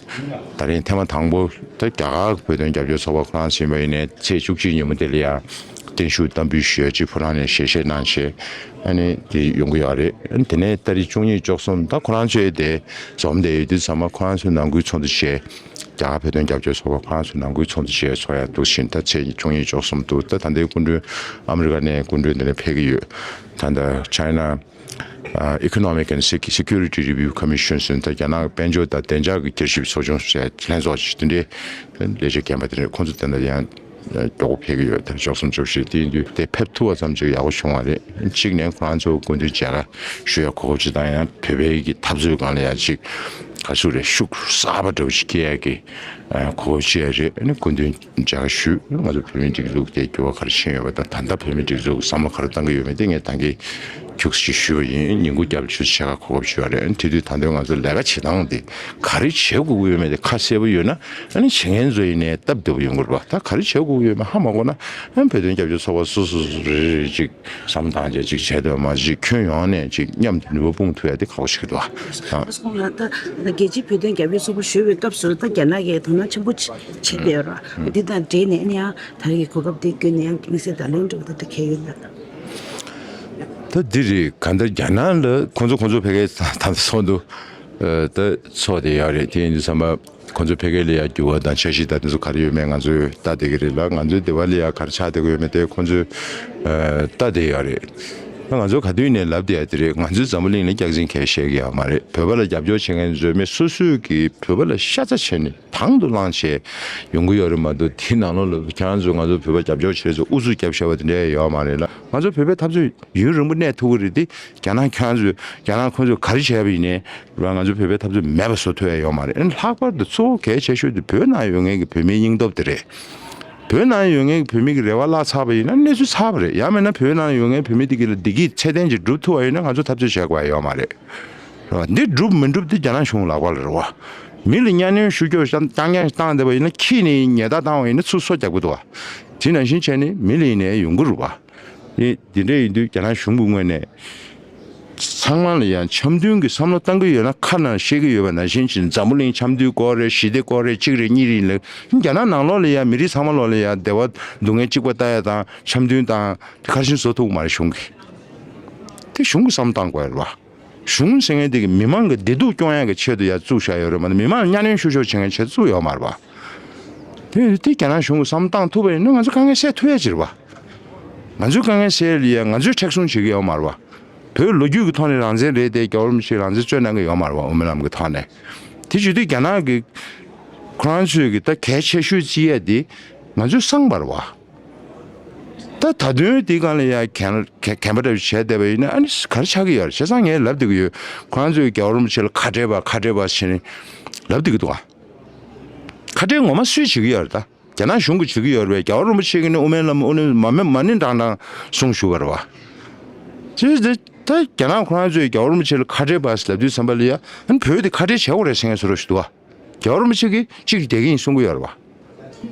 ད་རིང་ཐེངས་མ་དང་པོ་ད་རྒྱ་གར་བོད་དོན་རྒྱབ་སྐྱོར་ཚོགས་པ་ཁོ་རང་ཚོ་ཡིན་པ་ཡིན་ནའི་ཚེས་བཅུ་གཅིག་ཉིན་མོ་དེ་ལ་ཡ་བརྟན་བཞུགས་བསྟར་འབུལ་ཞུ་ཡ་ཅིག་ཕོ་བྲང་ནས་ཞལ་བཞེས་གནང་བྱས། ཨ་ནི་དེ་ཡོང་གི་ཡོད་རེད། དེ་ནས་ཏ་རིག་བཅུ་གཉིས་བཅུ་གསུམ་ད་ཁོ་རང་ཚོའི་དེ་འཛོམས་བསྡད་ཡོད་དུས་ཚང་མ་ཁོ་རང་ཚོའི་ནང་ཁུལ་ཚོགས་འདུ་བྱས། རྒྱ་གར་བོད་དོན་རྒྱབ་སྐྱོར་ཚོགས་པ་ཁོ་རང་ཚོའི་ནང་ཁུལ་ཚོགས་འདུ་བྱས་ཚོགས་ཡ་འདུག་བཞིན་ད་ཚེས་བཅུ་གཉིས་བཅུ་གསུམ་འདུག་ད་ད་ལྟའི་སྐུ་མགྲོན་ཨ་མི་རི་ཀ་ནས་སྐུ་མགྲོན་དེ་ནས་ཕེབས་ཀྱི་ཡོད། ད་ལྟ་China ཨ་Economic and Sec- Security Review Commission ཟེར་ད་རྒྱ་ནག་གི་དཔལ་འབྱོར་དང་བདེ་འཇགས་ཀྱི་བསྐྱར་ཞིབ་ཚོགས་ཆུང་ཟེར་ལྷན་ཚོགས་ཤིག་དེ་འདྲའི་ལས་བྱེད་རྒན་པ་དེ་འདྲ་ཁོང་ཚོ་དེ་འདྲ་ཡང་མགྱོགས་པོ་ཕེབས་ཀྱི་ཡོད། དེ་བཅུ་གསུམ་བཅུ་བཞི་དེ་ཡིན་དུས་དེ་ཕེབས་ཐུབ་པ་ཙམ་ཅིག་ཡག་པོ་བྱུང་བ་རེད། གཅིག་ནས་ཁོ་རང་ཚོ་སྐུ་མདུན་མཇལ་ཁ་ཞུ་ཡ་གོ་སྐབས་ཅིག་དང་། ཡང་བོད་པའི་གི་འཐབ་རྩོད་སྒང་ལ་ཡ་ཅིག་ག་ཚོད་རེད། ཤུགས་གསར་པ་འདྲ་བོ་ཞིག་སྐྱེ་ཡ་གི་ཨ་གོ་སྐབས་ཅིག་རེད། ཨ་ནི་སྐུ་མདུན་མཇལ་ཁ་ཞུས། ང་ཚོ་བོད་མིའི་སྒྲིག་འཛུགས་དེ་འགྱུར་བ་ག་རེ་ཕྱིན་ཡོད་པ་དང་། ད་ལྟ་བོད་མིའི་སྒྲིག་འཛུགས་བསམ་བློ་ག་རེ་བཏང་གི་ཡོད་མེད་དེ་ངས་ད་གིན་ ཁྱུག་ཅིག་ཞུས་པ་ཡིན། ཉིན་གུང་སྐྱབས་བཅོལ་ཆེ་ཁག་གོ་སྐབས་ཞུས་པ་རེད། དེ་དུས་ད་དུང་ང་ཚོ་ལས་ཀ་བྱེད་སྟངས་དེ་ག་རེ་བྱེད་དགོས་ཀྱི་ཡོད་མེད་དེ་ཁ་གསལ་པོ་ཡོད་ན། ཨ་ནི་བྱེད་མཁན་ཚོ་ཡིན་ནའི་སྟབས་བདེ་པོ་ཡོང་གི་རེད་པ། ད་ག་རེ་བྱེད་དགོས་ཀྱི་ཡོད་མེད་ཧ་མ་གོ་ན། ཨ་ནི་བོད་དོན་སྐྱབས་བཅོལ་ཚོགས་པ་སོ་སོ་སོ་རེ་རེ་ཅིག་བསམ་བློ་བཏང་བྱས་ཅིག་བྱས་དུས་མ་ཅིག་ཁྱོན་ཡོངས་ནས་ཅིག་མཉམ་དུ་ནུས་པ་སྤུངས་ཐུབ་ཡ་དེ་ཁག་པོ་ཞིག་འདུག་ཨ། ད་ད་རྒྱལ་སྤྱིའི་བོད་དོན་རྒྱབ་སྐྱོར་ཚོགས་པ་ཞུ་བའི་སྐབས་སུ་ད་རྒྱ་ནག་གིས་དོ་སྣང་ཆེན་པོ་བྱེད་བསྡད་ཡོད་ར། འདི་དང་འབྲེལ་ནས་ཨ་ནི་ཡང་ད་རེས་ཀྱི་གོ་སྐབས་འདི་བསྐྱོན་ནས་ཡང་དམིགས་བསལ་བརྡ་ལན་སྤྲོད་པ་དེ་འདྲ་གང་ཡོད་ན། ད་འདི་རེད། གང་ལྟར་རྒྱ་ནག་ལ་ཁོང་ཚོ་ཁོང་ཚོ་ཕ་གིའི་ད་ད་ཚོགས་འདུ་ཨ་ད་ཚོགས་བསྡད་ཡོད་རེད། དེ་ཡིན་དུས་ཙམ་པ་ཁོང་ཚོ་ཕ་གི་ལ་ཡ་འགྱུར་བ་དང་འཆར་གཞི་ད་དེ་ཚོ་ག་རེ་ཡོད་མེད་ང་ཚོས་ལྟ་བསྡད་ཀྱི་རེད་ལ། ང་ཚོའི་སྡེ་བ་ལ་ཡ་ག་རེ་ཆགས་བསྡད་ཀྱི་ཡོད་མེད་དེ་ཁོང་ཚོས་ཨ་ལྟ་བསྡད་ཡོད་རེད། ད་ང་ཚོ་ག་དུས་ནས་ལབ་བསྡད་ཡ་དེ་རེད། ང་ཚོས་འཛམ་བུ་གླིང་ལ་སྐྱག་རྫུན་གང་ཡང་བཤད་ཀྱི་ཡོད་མ་རེད། བོད་པ་ལ་རྒྱབ་སྐྱོར་བྱེད་མཁན་འཛོལ་མེད་སོ་སོས་ཀྱིས་བོད་པ་ལ་ཤ་ཚ་བྱས་ནས་དང་དུ་བླངས་བྱས་ཡོང་གི་ཡོད་རེད་མ་གཏོགས། དེའི་ནང་ལོགས་ལ་ཁྱེད་རང་ཚོས་ང་ཚོ་བོད་པ་རྒྱབ་སྐྱོར་བྱེད་ཚོ་ཨུ་ཚུགས་རྒྱབ་བཞག་པ་དེ་འདྲ་ཡོད་མ་རེད་ལ། ང་ཚོ་བོད་པའི་འཐབ་རྩོད་ཡུན་རིང་པོ་གནས་ཐུབ་ཀྱི་རེད་དེ། རྒྱ་ནག་ཁྱེད་རང་ཚོས་རྒྱ་ནག་ཁོང་ཚོས་ག་རེ་བྱས་པ་ཡིན་ནའི་ར་ང་ཚོ་བོད་པའི་འཐབ་རྩོད་མེད་པ་བཟོ་ཐུབ་ཡ་ཡོད་མ་རེད། ཨ་ནི་ལྷག་པར་དུ་གཙོ་བོ་གལ་ཆེ་ཤོས་དེ་བོད་ནང་ཡོད་མཁན་གྱི་བོད་མིའི་སྙིང་སྟོབས་དེ་རེད། བོད་ནང་ཡོད་མཁན་གྱི་བོད་མི་གི་རེ་བ་བརླག་ཚར་བ་ཡིན་ན་གནས་ཚུལ་ཚར་བ་རེད། ཡང་མིན་ན་བོད་ནང་ཡོད་མཁན་བོད་མི་དེ་གི་ལ་བདེ་སྐྱིད་ཚད་ལྡན་ཅིག་སྒྲུབ་ཐུབ་པ་ཡིན་ན་ང་ཚོ་འཐབ་རྩོད་བྱེད་དགོས་ཡ་ཡོད་མ་རེད། རེད་བ། འདི་སྒྲུབ་མི་སྒྲུབ་དེ་རྒྱ་ནག་གཞུང་ལག་པ་ལ་རེད་བ། མི་ལ་གཉའ་གནོན་ཤུགས་སྐྱོན་རྐྱང་རྐྱང་བཏང་བསྡད་པ་ཡིན་ན། ཁྱི་ནི་ཉེས་རྡུང་བཏང་བ་ཡིན་ན་ཚུར་སོ་རྒྱག་གི་འདུག་བ། དེ་ནང་བཞིན་བྱས་ནས་མི་ལ་ཡིན་ནའི་ཡོང་གི་རེད་བ། ཨེ་འདི་འདྲ་ཡིན་དུས་རྒྱ་ནག་གཞུང་གི་ངོས་ནས་ཚང་མ་ལ་ཡང་འཆམ་མཐུན་གྱི་བསམ་བློ་བཏང་གི་ཡོད་ན། ཁ་ནང་བཤད་ཀྱི་ཡོད་པ་ནང་བཞིན་བྱས་འཛམ་བུ་གླིང་འཆམ་མཐུན་དགོས་རེད། ཞི་བདེ་དགོས་རེད། གཅིག་རེད་གཉིས་རེད་ལབ། རྒྱ་ནག་ནང་ལོགས་ལ་ཡང་མི་རིགས་ཚང་མ་ལོགས་ལ་ཡང་བདེ་བ་སྡུག་བསྔལ་གཅིག་པ་ལྟ་ཡ་དང་འཆམ་མཐུན་དང་དེ་ག་རེ་བྱས་ནས་བཟོ་ཐུབ་ཀྱི་མ་རེད། གཞུང་གིས་དེ་གཞུང་གི་བསམ་བློ་བཏང་དགོས་རེད་བ། གཞུང་ཟེར་མཁན་དེ་གི་མི་མང་གི་བདེ་སྡུག་སྐྱོང་ཡག་གི་ཆེད་དུ་ཡར་བཙུགས་བཞག་ཡོད་རེད་མ་གཏོགས། མི་མང་ལ་གཉའ་གནོན་ཤུགས་ཆེ་བྱེད་མཁན་ཆེད་བཙུགས་ཡོད་མ་རེད་བ། དེ་དེ་རྒྱ་ནག་གཞུང་གི་བསམ་བློ་བཏང་ཐུབ་པ་ཡིན་ན་ང་ཚོ་དཀའ་ངལ་སེལ་ཐུབ་ཡ་ཅིག་རེད་བ། ང་ཚོའི་དཀའ་ངལ་སེལ་ཡ་ང་ཚོས་མཁྲེགས་བཟུང་བྱེད་ཀྱི་ཡོད་མ་རེད་བ། བོད་ལོ་རྒྱུས་ཀྱི་ཐོག་ནས་རང་བཙན་རེད་དེ། རྒྱལ་བ་རིན་པོ་ཆེས་རང་བཙན་རྩོད་གནང་གི་ཡོད་མ་རེད་བ། དབུ་མའི་ལམ་གྱི་ཐོག་ནས། དེ་བྱེད་དུས་རྒྱ་ནག་གི་ཁོ་རང་ཚོས་ཀྱི་ད་གལ་ཆེ་ཤོས་བརྩི་ཡ་དེ་ང་ཚོའི་གསང་བ་རེད་བ། ད་ད་དུང་དེའི་སྒང་ལ་ཡ་གན་གན་གན་པ་འདྲ་བྱས་བསྡད་པ་ཡིན་ན་ཨ་ནི་ག་རེ་ཆགས་ཀྱི་ཡོད་རེད། བྱས་ཙང་ངས་ལབ་བསྡད་ཀྱི་ཡོད། ཁོ་རང་ཚོས་རྒྱལ་བ་རིན་པོ་ཆེ་ལ་ཁ་བྲལ་བ་ཁ་བྲལ་བ་ཟེར་ནས་ལབ་བསྡད་ཀྱི་འདུག་ག། ཁ་བྲལ་ངོ་མ་སུས་བྱེད་ཀྱི་ཡོད་རེད། ད་རྒྱ་ནག་གཞུང་གིས་བྱེད་ཀྱི་ཡོད་རེད་པས། རྒྱལ་བ་རིན་པོ་ཆེ་གིས་ནི་དབུ་མའི་ལམ་དབུ་ནི་མ་མ་མ་ཎི་བགྲང་བགྲང་གསུངས་བཞུགས་པ་རེད་བ། དེ་དེ་ད་རྒྱ་ནག་ཁོ་རང་ཚོས་རྒྱལ་བ་རིན་པོ་ཆེ་ལ་ཁ་བྲལ་བ་ཟེར་ལབ་དུས་ཙམ་པ་ལ་ཡ་ཨ་ནི་བོད་དེ་ཁ་བྲལ་བྱེད་དགོས་རེད་ཟེར་མཁན་བཟོ་འདྲ་ཞིག་འདུག་བ། རྒྱལ་བ་རིན་པོ་ཆེ་གིས་གཅིག་བསྡད་ཀྱི་ཡིན་གསུང་གི་ཡོད་རེད་བ།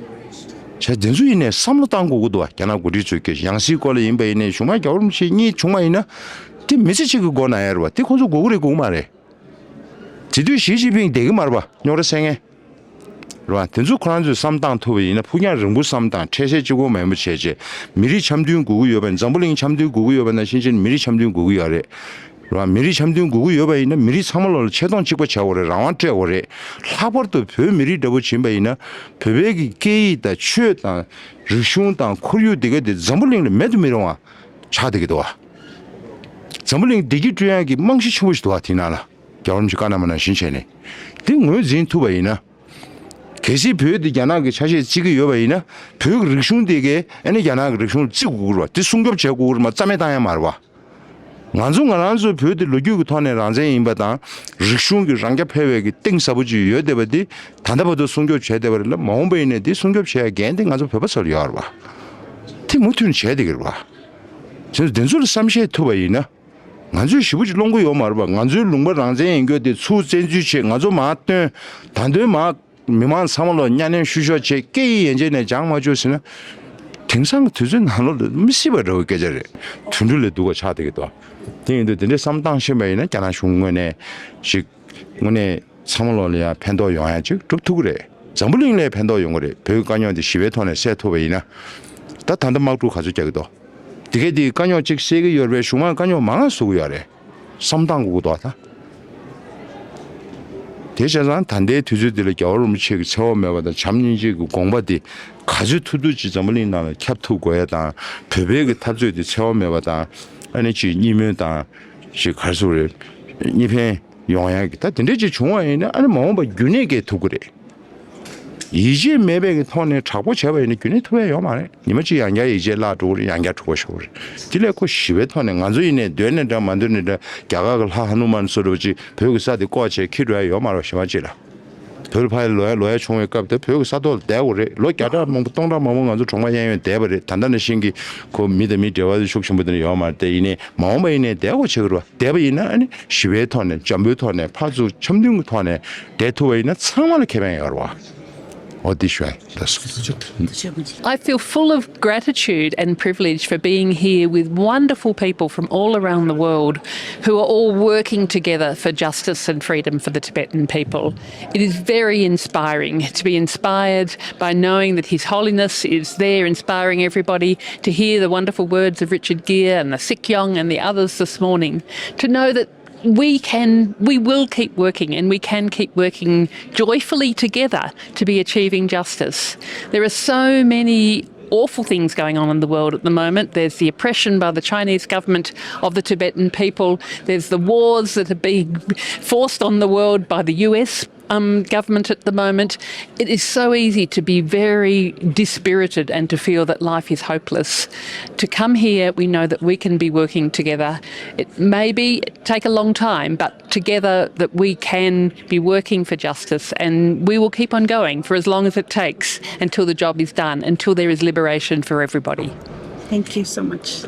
བྱས་དེ་ཚོ་ཡིན་ནའི་བསམ་བློ་བཏང་དགོས་ཀྱི་འདུག་བ། རྒྱ་ནག་འགོ་ཁྲིད་ཚོས་ཀྱི་ཡང་སྲིད་སྐོར་ལ་ཡིན་པ་ཡིན་ནའི་གཞུག་མ་རྒྱལ་བ་རིན་པོ་ཆེ་གཉིད་བྱུང་བ་ཡིན་ན་དེ་མི་ཚེ་གཅིག་གི་སྒོ་ནས་ཡོད་རེད་བ། དེ་ཁོང་ཚོ་དགོས་ཀྱི་རེད་དགོས་ཀྱི་མ་རེད། དེ་དུས་ཞི་ཅིན་ཕིང་བསྡད་ཀྱི་མ་རེད་པ། རྙོག་དྲ་སེལ་མཁན། རེད་པ། དེ་ཚོ་ཁོ་རང་ཚོས་བསམ་བཏང་ཐུབ་པ་ཡིན་ན་ཕུགས་རྒྱང་རིང་པོ་བསམ་བཏང་། འཕྲལ་སེལ་གཅིག་པོ་མིན་པ་བྱས་བྱས་མི་རིགས་འཆམ་མཐུན་དགོས་ཀྱི་ཡོད་པ་ཡིན། འཛམ་བུ་གླིང་འཆམ་མཐུན་དགོས་ཀྱི་ཡོད་པ་ནང་བཞིན་བྱས་ནས་མི་རིགས་འཆམ་མཐུན་དགོས་ཀྱི་ཡོད་རེད། རེད་པ། མི་རིགས་འཆམ་མཐུན་དགོས་ཀྱི་ཡོད་པ་ཡིན་ན་མི་རིགས་ཚང་མ་ལོག་ལ་ཆེ་མཐོང་གཅིག་པ་བྱ་དགོས་རེད། རང་དབང་སྤྲད་དགོས་རེད། ལྷག་པར་དུ་བོད་མི་རིགས་འདྲ་པོ་ཕྱིན་པ་ཡིན་ན་བོད་པའི་གི་སྐད་ཡིག་དང་ཆོས་དང་རིག་གཞུང་དང་ཁོར་ཡུག་དེ་ག་དེ་འཛམ་བུ་གླིང་ལ་མེད་དུ་མི་རུང་བ་ཆགས་བསྡད་ཀྱི་འདུག་བ། འཛམ་བུ་གླིང་བདེ་སྐྱིད་བསྐྲུན་ཡག་གི་རྨང་གཞི་ཆེན་པོ་ཞིག་འདུག་བ། དེའི་ནང་ལ། རྒྱལ་བ་རིན་པོ་ཆེ་བཀའ་གནང་བ་ནང་བཞིན་བྱས་ནས། འདི་ངོས་འཛིན་ཐུབ་པ་ཡིན་ན། གལ་སྲིད་བོད་འདི་རྒྱ་ནག་གི་ཆ་ཤས་བརྩི་གི་ཡོད་པ་ཡིན་ན། བོད་ཀྱི་རིག་གཞུང་དེ་གས་ཨ་ནི་རྒྱ་ནག་གི་རིག་གཞུང་ལ་བརྩི་དགོས་ཀྱི་རེད་བ། དེ་སྲུང་སྐྱོབ་བྱེད་དགོས་ཀྱི་རེད་མ། རྩ་མེད་བཏང་ཡ་མ་རེད་བ། ང་ཚོ་ང་རང་ཚོའི་བོད་འདི་ལོ་རྒྱུས་ཀྱི་ཐོག་ནས་རང་བཙན་ཡིན་པ་དང་། རིག་གཞུང་གི་རང་རྐྱ་འཕེར་བའི་གི་གཏིང་ཟབ་པོ་ཅིག་ཡོད་བསྡད་པ་འདི་ད་ལྟ་བར་དུ་སྲུང་སྐྱོབ་བྱས་བསྡད་པ་རེད་ལ། མ་འོངས་པ་ཡིན་ནའི་འདི་སྲུང་སྐྱོབ་བྱེད་ཡ་འགན་དེ་ང་ཚོ་བོད་པ་ཚོར་ཡོད་རེད་བ། དེ་མུ་མཐུད་ནས་བྱས་བསྡད་ཀྱི་རེད་བ། བྱས་ཙང་འདི་ཚོ་ལ་བསམ་ཤེས་ཐུབ་པ་ཡིན་ན། ང་ཚོས་ཞེ་པོ་ཅིག་སློང་གི་ཡོད་མ་རེད་པ། ང་ཚོའི་ལུང་པ་རང་བཙན་ཡིན་རྒྱུ་དེ་ཚུར་བཙན་འཛུལ་བྱས། ང་ཚོ་མར་བཏོན། ད་དུང་མར་མི་མང་ཚང་མ་ལོག་གཉའ་གནོན་བཤུ་གཞོག་བྱས། སྐད་ཡིག་ཡན་ཆད་ནས་སྦྱང་མ་བཅུག་ཟེར་ན། དེང་སང་གི་དུས་ཚོད་ནང་ལོགས་ལ་མི་སྲིད་པ་འདྲ་བོའི་སྐད་ཆ་རེད། དུད་འགྲོ་ལས་སྡུག་པ་ཆགས་བསྡད་ཀྱི་འདུག། དེ་ཡིན་དུས་དེ་འདྲའི་བསམ་བཏང་ཤེས་པ་ཡིན་ན་རྒྱ་ནག་གཞུང་ངོས་ནས་ཅིག་དངོས་གནས་ཚང་མ་ལོག་ལ་ཡང་ཕན་ཐོགས་ཡོང་ཡ་ཅིག་སྒྲུབ་ཐུབ་ཀྱི་རེད། འཛམ་བུ་གླིང་ལ་ཕན་ཐོགས་ཡོང་གི་རེད། བོད་ཀྱི་དཀའ་རྙོག་འདི་ཞི་བའི་ཐོག་ནས་སེལ་ཐུབ་པ་ཡིན་ན། ད་ད་ལྟ་དམག་འཁྲུག་ག་ཚོད་རྒྱག་གི་འདུག། དེ་གས་དེ་དཀའ་རྙོག་གཅིག་སེལ་གྱི་ཡོད་རེད་པས། གཞུག་མ་དཀའ་རྙོག་མང་ང་བཟོ་གི་ཡོད་རེད། བསམ་བཏང་དགོས་ཀྱི་འདུག་ད། དེ་བྱས་ཙང་ད་ལྟའི་དུས་ཚོད་འདི་ལ་རྒྱལ་བ་རིན་པོ་ཆེ་གི་འཚེ་བ་མེད་པ་དང་བྱམས་སྙིང་རྗེ་གི་དགོངས་པ་འདི་ག་ཚོད་ཐུབ་ཐུབ་ཅིག་འཛམ་བུ་གླིང་ནང་ལ་ཁྱབ་ཐུབ་དགོས་ཡ་དང་། བོད་པའི་གི་འཐབ་རྩོད་འདི་འཚེ་བ་མེད་པ་དང་། ཨ་ནི་ཅིག་གཉིས་སྨོན་དང་ཅིག་ག་རེ་ཟེར་དགོས་རེད། གཉིས་ཕན་ཡོང་ཡ་གི་ད་དེ་འདྲས་ཅིག་བྱུང་བ་ཡིན་ན། ཨ་ནི་མ་འོངས་པ་རྒྱུན་གནས་སྐྱེལ་ཐུབ་ཀྱི་རེད། ཡིད་ཆེས་མེད་པའི་གི་ཐོག་ནས་དྲག་པོ་བྱས་པ་ཡིན་ན་རྒྱུན་གནས་ཐུབ་ཡ་ཡོད་མ་རེད། ཉི་མ་གཅིག་ཡང་བསྐྱར་ཡིད་ཆེས་བརླག་འགྲོ་གི་རེད། ཡང་བསྐྱར་འཁྲུག་པ་ཤོར་གི་རེད། དེ་ལས་ཁོ་ཞི་བའི་ཐོག་ནས། ང་ཚོ་ཡིན་ནའི་འདོད་ནའི་འདྲ་མ་འདོད་ནའི་འདྲ། རྒྱ་གར་གི་ལྷ་ཧ་ནུ་མན་བཟོ་འདྲ་བོ་ཅིག་བོད་ཀྱི་ས་དེ་བཀོག་བྱས་འཁྱེར་འགྲོ་ཡ་ཡོད་མ་རེད་པ། གཞན་པ་ཅིག་ལ། བོད་ལ་ཕར་ལོག་ཡ་ལོག་ཡ་བྱུང་བའི་སྐབས་དེ་བོད་ཀྱི་ས་ཐོག་ལ་བསྡད་དགོས་རེད། ལོ་བརྒྱ་ཕྲག་མང་པོ་སྟོང་ཕྲག་མང་པོ་ང་ཚོ་གྲོང་པ་གཡས་གཡོན་བསྡད་པ་རེད། ད་ལྟ་ནང་བཞིན་གྱི་ཁོ་མི་དང་མི་འབྲེལ་བ་ཤུགས་ཆེན་པོ་དེ་འདྲ་ཡོད་མ་རེད། དེ་ཡིན་ནའི་མ་འོངས་པ་ཡིན་ནའི་བསྡད་དགོས་བྱེད་ཀྱི་རེད་བ། བསྡད་པ་ཡིན་ན་ཨ་ནི་ཞི་བའི་ཐོག་ནས་འཇམ་པོའི་ཐོག་ནས་ཕར་ཚུར་འཆམ་མཐུན་གྱི་ཐོག་ནས་བསྡད་ཐུབ་པ་ཡིན་ན་ཚང་མ་ལ་ཁེ་ཕན་ཡོད་རེད་བ། འོ་དེ་ཞུ་ཡ་ཡིན། ལགས་སོ། I feel full of gratitude and privilege for being here with wonderful people from all around the world who are all working together for justice and freedom for the Tibetan people. It is very inspiring to be inspired by knowing that His Holiness is there inspiring everybody, to hear the wonderful words of Richard Gere and the Sikyong and the others this morning, to know that we can, we will keep working, and we can keep working joyfully together to be achieving justice. There are so many awful things going on in the world at the moment. There's the oppression by the Chinese government of the Tibetan people. There's the wars that are being forced on the world by the U S um, government at the moment. It is so easy to be very dispirited and to feel that life is hopeless. To come here, we know that we can be working together. It may be take a long time, but together that we can be working for justice, and we will keep on going for as long as it takes until the job is done, until there is liberation for everybody. Thank you so much.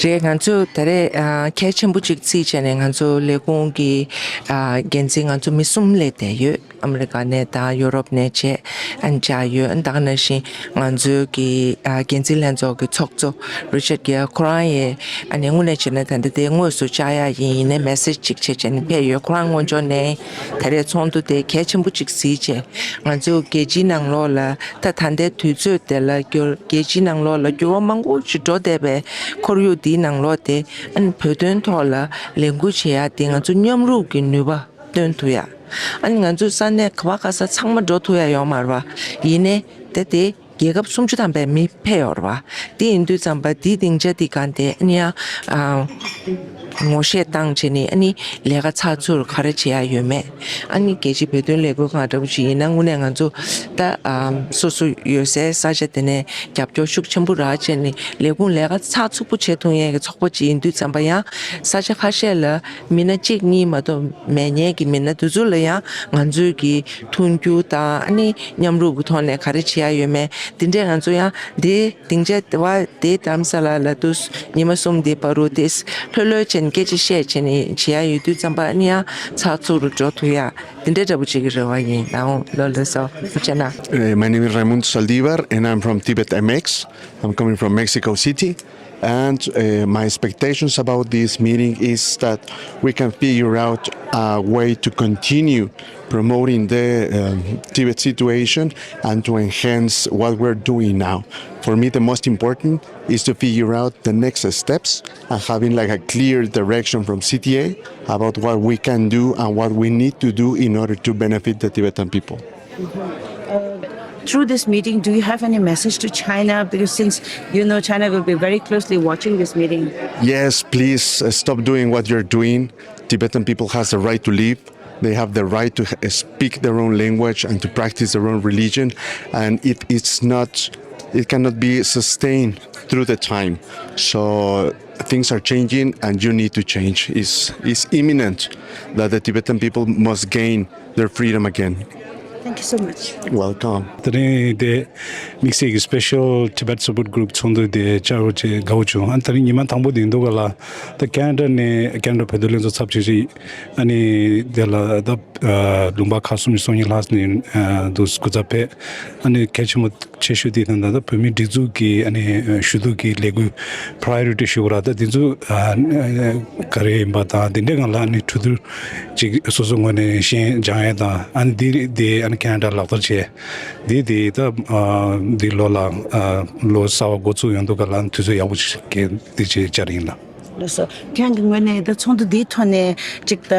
རེད། ང་ཚོ་ད་རེས་ཨ་གལ་ཆེན་པོ་གཅིག་རྩིས་བྱས་ནས་ང་ཚོ་ལས་ཁུངས་ཀྱི་ཨ་འགན་འཛིན་ང་ཚོ་མི་གསུམ་སླེབས་བསྡད་ཡོད། ཨ་མི་རི་ཀ་ནས་དང་ཡོ་རོབ་ནས་བྱས་ཨ་ནི་བཅར་ཡོད། ཨ་ནི་ད་ག་ནང་བཞིན་ང་ཚོའི་གི་ཨ་འགན་འཛིན་ལྷན་ཚོགས་ཀྱི་ཚོགས་གཙོ་རི་ཆར་གྷེར་ཁོ་རང་ཡིས་ཨ་ནི་དངོས་གནས་བྱས་ན་ད་ལྟ་དེ་དངོས་སུ་བཅར་ཡག་ཡིན། ཡིན་ནའི་མེ་སེ་ཇི་གཅིག་བྱས་བྱས་ནས་ཕེབས་ཡོད། ཁོ་རང་ངོས་ཕྱོགས་ནས་ད་རེས་ཚོགས་འདུ་དེ་གལ་ཆེན་པོ་གཅིག་གཟིགས་བྱས། ང་ཚོ་རྒྱལ་སྤྱིའི་ནང་ལོགས་ལ་ད་ད་ལྟའི་དུས་ཚོད་དེ་ལ་རྒྱལ་སྤྱིའི་ནང་ལོགས་ལ་འགྱུར་བ་མང་པོ་ཞིག་འགྲོ་བསྡད་པའི་ཁོར་ཡུག་འདིའི་ནང་ལོགས་དེ་ཨ་ནི་བོད་དོན་ཐོག་ལ་ལས་འགུལ་བྱེད་ཡག་དེ་ང་ཚོ་མཉམ་རུབ་ཀྱི་ནུས་པ་སྟོན་ཐུབ་ཡ། ཨ་ནི་ང་ཚོའི་ས་གནས་ག་བ་ག་ས་ཚང་མ་འགྲོ་ཐུབ་ཡ་ཡོད་མ་རེད་བ། ཡིན་ནའི་ད་དེ་རྒྱལ་ཁབ་སུམ་ཅུ་ཐམ་པའི་མི་ཕེབས་ཡོད་རེད་བ། དེ་ཡིན་དུས་ཙམ་པ་དེའི་སྡིངས་ཆ་དེ་གང་དེ་ཨ་ནི་ཡ་ཨ་ངོ་ཤེས་བཏང་བྱས་ནས་ཨ་ནི་ལས་ཀ་ཚགས་ཚུད་ག་རེ་བྱེད་ཡ་ཡོད་མེད། ཨ་ནི་རྒྱལ་སྤྱིའི་བོད་དོན་ལས་འགུལ་ཁང་འདྲ་པོ་ཞིག་ཡིན་ན་དངོས་གནས་ང་ཚོ་ད་ཨ་སོ་སོ་ཡོད་སའི་ས་ཆ་དེ་ནས་རྒྱབ་སྐྱོར་ཤུགས་ཆེན་པོ་རག་བྱས་ནས་ལས་ཁུངས་ལས་ཀ་ཚགས་ཚུད་པོ་བྱེད་ཐུབ་མཁན་གྱི་ཚོགས་པ་ཅིག་ཡིན་དུས་ཙམ་པ་ཡང་ས་ཆ་ཁ་ཤས་ལ་མི་སྣ་གཅིག་གཉིས་མ་གཏོགས་མེད་མཁན་གྱི་མི་སྣ་དེ་ཚོ་ལ་ཡང་ང་ཚོའི་གི་མཐུན་འགྱུར་དང་ཨ་ནི་མཉམ་རུབ་ཀྱི་ཐོག་ནས་ག་རེ་བྱེད་ཡ་ཡོད་མེད་དེ་འདྲས་ང་ཚོ་ཡང་དེ་སྡིངས་ཆ་དེ་བ་དེ་རྡ་རམ་ས་ལ་ལ་དུས་ཉི་མ་གསུམ་དེ་བར་དུ་དེ་ལྷོད་ལྷོད་བྱས་ནས་སྐད་ཆ་བཤད་བྱས་ནས་བྱེད་ཡ་ཡོད་དུས་ཙམ་པ་ཨ་ནི་ཡང་ཚགས་ཚུད་རུ་འགྲོ་ཐུབ་ཡ་དེ་འདྲས་འདྲ་པོ་ཅིག་གི་རེ་བ་ཡིན། ལགས་འོང་། ལགས་ལགས་སོ། ཐུགས་རྗེ་གནང་། Uh, my name is Raimundo Saldívar, and I'm from Tibet M X. I'm coming from Mexico City, and uh, my expectations about this meeting is that we can figure out a way to continue promoting the um, Tibet situation and to enhance what we're doing now. For me, the most important is to figure out the next steps and having like a clear direction from C T A about what we can do and what we need to do in order to benefit the Tibetan people. Through this meeting, do you have any message to China? Because since you know China will be very closely watching this meeting. Yes, please uh, stop doing what you're doing. Tibetan people has the right to live. They have the right to h- speak their own language and to practice their own religion, and it, it's not, it cannot be sustained through the time. So things are changing, and you need to change. It's, it's imminent that the Tibetan people must gain their freedom again. Thank you so much. Welcome. དེ་རིང་དེ་དམིགས་བསལ་གྱི་Special Tibet Support Group ཚོགས་འདུ་དེ་བཅར་བ་བྱས་དགའ་བོ་བྱུང་། ཨ་ནི་དེ་རིང་ཉི་མ་དང་པོ་དེ་འདུག་ག་ལ། ད་ཁེ་ན་ཌ་ནས་ཁེ་ན་ཌ་བོད་དོན་ལྷན་ཚོགས་ཚབ་ཆེ་ཞིག་ཨ་ནི་དེ་ལ་ད་ལུང་པ་ཁག་གསུམ་སོ་གཉིས་ལྷག་ནས་འདུག་སྐུ་ཚབ་ཕེབས། ཨ་ནི་གལ་ཆེན་པོ་ཆེ་ཤོས་དེ་ད་ད་བོད་མིའི་སྒྲིག་འཛུགས་ཀྱི་ཨ་ནི་ཞུ་གཏུག་གི་ལས་འགུལ་Priority ཞུ་བ་ར། ད་དེ་ཚོ་ག་རེ་ཡིན་པ་དང་དེ་འདྲའི་སྒང་ལ་ཨ་ནི་གྲོས་བསྡུར་ཅིག་སོ་སོ་ངོས་ནས་ཤེས་སྦྱང་ཡས་དང་ཨ་ནི་དེ་དེ་ཨ་ནི་ཁེ་ན་ཌ་ལག་བསྟར་བྱས། དེ་དེ་ད་འདི་ལོ་ལ་ལོ་གསར་བ་འགོ་ཚུགས་ཡོང་དུས་ག་ལ་དུས་ཚོད་ཡག་པོ་ཞིག་གི་དེ་ཅིག་བཅར་ཡིན་ལ། ལགས་སོ། ཁྱེད་རང་གི་ངོས་ནས་ད་ཚོགས་འདུ་འདིའི་ཐོག་ནས་ཅིག་ད་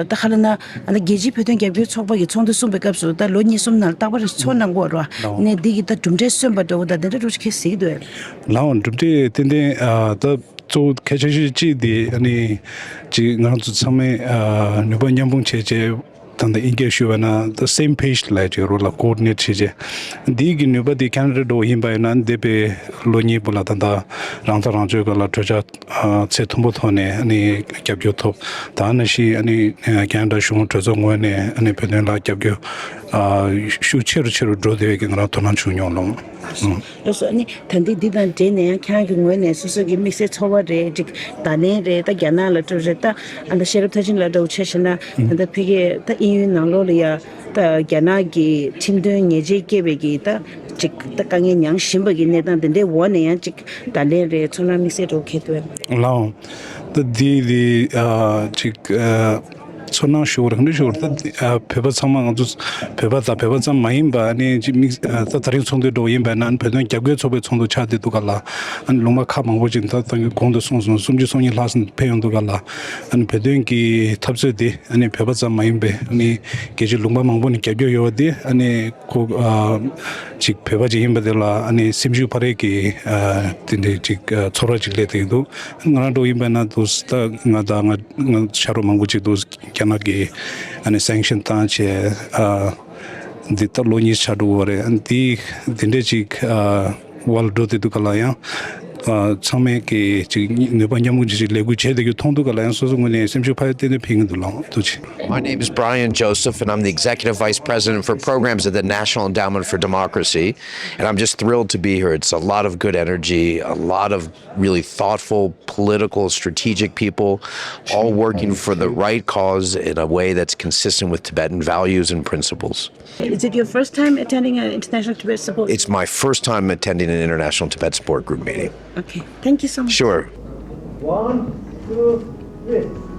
ད་ཧ་ལ་ན་ད་རྒྱལ་སྤྱིའི་བོད་དོན་རྒྱབ་སྐྱོར་ཚོགས་པ་གི་ཚོགས་འདུ་གསུངས་པའི་སྐབས་སུ་ད་ལོ་གཉིས་གསུམ་ནང་རྟག་པར་ཚོགས་གནང་གི་ཡོད་རེད་བ། ནས་འདི་གི་ད་གྲུབ་འབྲས་སོན་པ་འདྲ་བོ་ད་དེ་འདྲ་འདྲ་བོ་ཞིག་གིས་གཟིགས་འདུག་གས། ལའང་གྲུབ་འབྲས་ཏན་ཏན་ད་གཙོ་བོ་གལ་ཆེ་ཤོས་གཅིག་དེ་ཨ་ནི་ཅིག་ང་རང་ཚོ་ཚང་མས་ནུས་པ་མཉམ་སྤུངས་བྱས་བྱས། ད་ལྟ་དབྱིན་སྐད་ཞུ་བ་ན་the same page ལབ་ཀྱི་རོ་ལ་coordinate བྱེད་ཆེད། འདིའི་གི་ནུས་པ་དེ་ཁེ་ན་ཌ་འགྲོ་བ་ཡིན་པ་ཡིན་ན་འདས་པའི་ལོ་གཉིས་པོ་ལ་ད་ལྟ་རང་ཐག་རང་གཅོད་སྐབས་ལ་གྲོས་འཆར་ཚད་མཐོན་པོ་ཐོག་ནས་ཨ་ནི་རྒྱབ་སྐྱོར་ཐོབ། ད་ནང་བཞིན་ཨ་ནི་ཁེ་ན་ཌ་གཞུང་གྲོས་ཚོགས་ངོས་ནས་ཨ་ནི་བོད་དོན་ལ་རྒྱབ་སྐྱོར་ ཨ་ཤུགས་ཆེ་རུ་ཆེ་རུ་འགྲོ་བསྡད་པའི་གི་ང་རང་དོ་སྣང་བྱུང་མྱོང་ལགས། ཨུམ། ལགས་སོ། ཨ་ནི་ད་ལྟའི་འདི་དང་འབྲེལ་ནས་ཡང་ཁྱེད་རང་གི་ངོས་ནས་སོ་སོ་གི་དམིགས་བསལ་ཚོར་བ་རེད། ཅིག་ད་ལན་རེད། ད་རྒྱ་ནག་ལ་འགྲོ་རེད། ད་ཨ་ད་ཤེས་རབ་མཐར་ཕྱིན་ལགས་འདྲ་བོ་ཆ་བཞག་ན་ད་ལྟ་ཕ་གིར་ད་དབྱིན་ཡུལ་ནང་ལོགས་ལ་ཡ་ད་རྒྱ་ནག་གི་ཁྲིམས་དོན་ཉེས་ཆད་བཀལ་བའི་གི་ད་ཅིག་ད་དཀའ་ངལ་མྱངས་བཞིན་པ་གི་གནས་སྟངས་དེ་འདྲའི་འོག་ནས་ཡང་ཅིག་ད་ལན་རེད། ཚོར་སྣང་དམིགས་བསལ་འདྲ་བོ་ག་རེ་འདུག་ལགས། ད་འདི་འདི་ཨ་ཅིག་ཨ་ཚོར་སྣང་ཞུ་བ་རེད། ག་འདྲ་ཞུ་བ་རེད། ད་འདི་ཨ་བོད་པ་ཚང་མ་ང་ཚོ་བོད་པ་དང་བོད་པ་ཙམ་མ་ཡིན་པ་ཨ་ནི་ཅིག་དམིགས་ཨ་ད་དེ་རིང་ཚོགས་འདུ་འདྲ་བོ་ཡིན་པ་ན་ཨ་ནི་བོད་དོན་རྒྱབ་སྐྱོར་ཚོགས་པའི་ཚོགས་འདུ་ཆགས་བསྡད་འདུག་ག་ལགས། ཨ་ནི་ལུང་པ་ཁག་མང་པོ་ཅིག་ད་ད་གོང་དུ་གསུངས་སོང་། སུམ་ཅུ་སོ་གཉིས་ལྷག་ཙམ་ཕེབས་ཡོང་འདུག་ག་ལགས། ཨ་ནི་བོད་དོན་གྱི་འཐབ་རྩོད་དེ་ཨ་ནི་བོད་པ་ཙམ་མ་ཡིན་པའི་ཨ་ནི་རྒྱལ་སྤྱིའི་ལུང་པ་མང་པོ་ནས་རྒྱབ་སྐྱོར་ཡོད་པ་དེ་ཨ་ནི་ཁོ་ཨ་ཅིག་བོད་པ་ཅིག་ཡིན་པ་དེ་ལ་ཨ་ནི་སེམས་ཤུགས་འཕར་ཡས་ཀྱི་ཨ་དེ་འདྲའི་ཅིག་ཨ་ཚོར་བ་ཅིག་སླེབས་བསྡད་ཀྱི་འདུག། ང་རང་འདྲ་བོ་ཡིན་པ་ན་འདུག་ད་ང་དང་ང་ང་ཆ་རོགས་མང་པོ་ཅིག་འདུག། རྒྱ་ནག་གིས་ཨ་ནི་སེང་ཤན་བཏང་བྱས་ཨ་འདི་ལྟར་ལོ་གཉིས་ཆགས་འགྲོ་གི་རེད། ཨ་འདི་འདི་འདྲས་ཅིག་ཨ་བར་ལ་འགྲོ་བསྡད་འདུག་ག་ལགས། ཡང་ཨ་ཚང་མས་ཀྱི་ཅིག་ནུས་པ་མཉམ་འགུལ་ཅིག་ཅིག་ལས་འགུལ་བྱས་བསྡད་རྒྱུ་མཐོང་འདུག་ག་ལགས། ཡང་སོ་སོ་ངོས་ནས་སེམས་ཤུགས་འཕར་ཡ་ཏན་ཏན་ཕན་གྱི་འདུག་ལགས། ཐུགས་རྗེ་ཆེ། My name is Brian Joseph, and I'm the Executive Vice President for Programs at the National Endowment for Democracy. And I'm just thrilled to be here. It's a lot of good energy, a lot of really thoughtful, political, strategic people, all working for the right cause in a way that's consistent with Tibetan values and principles. Is it your first time attending an International Tibet Support? It's my first time attending an International Tibet Support Group meeting. Okay, thank you so much. Sure. One, two, three.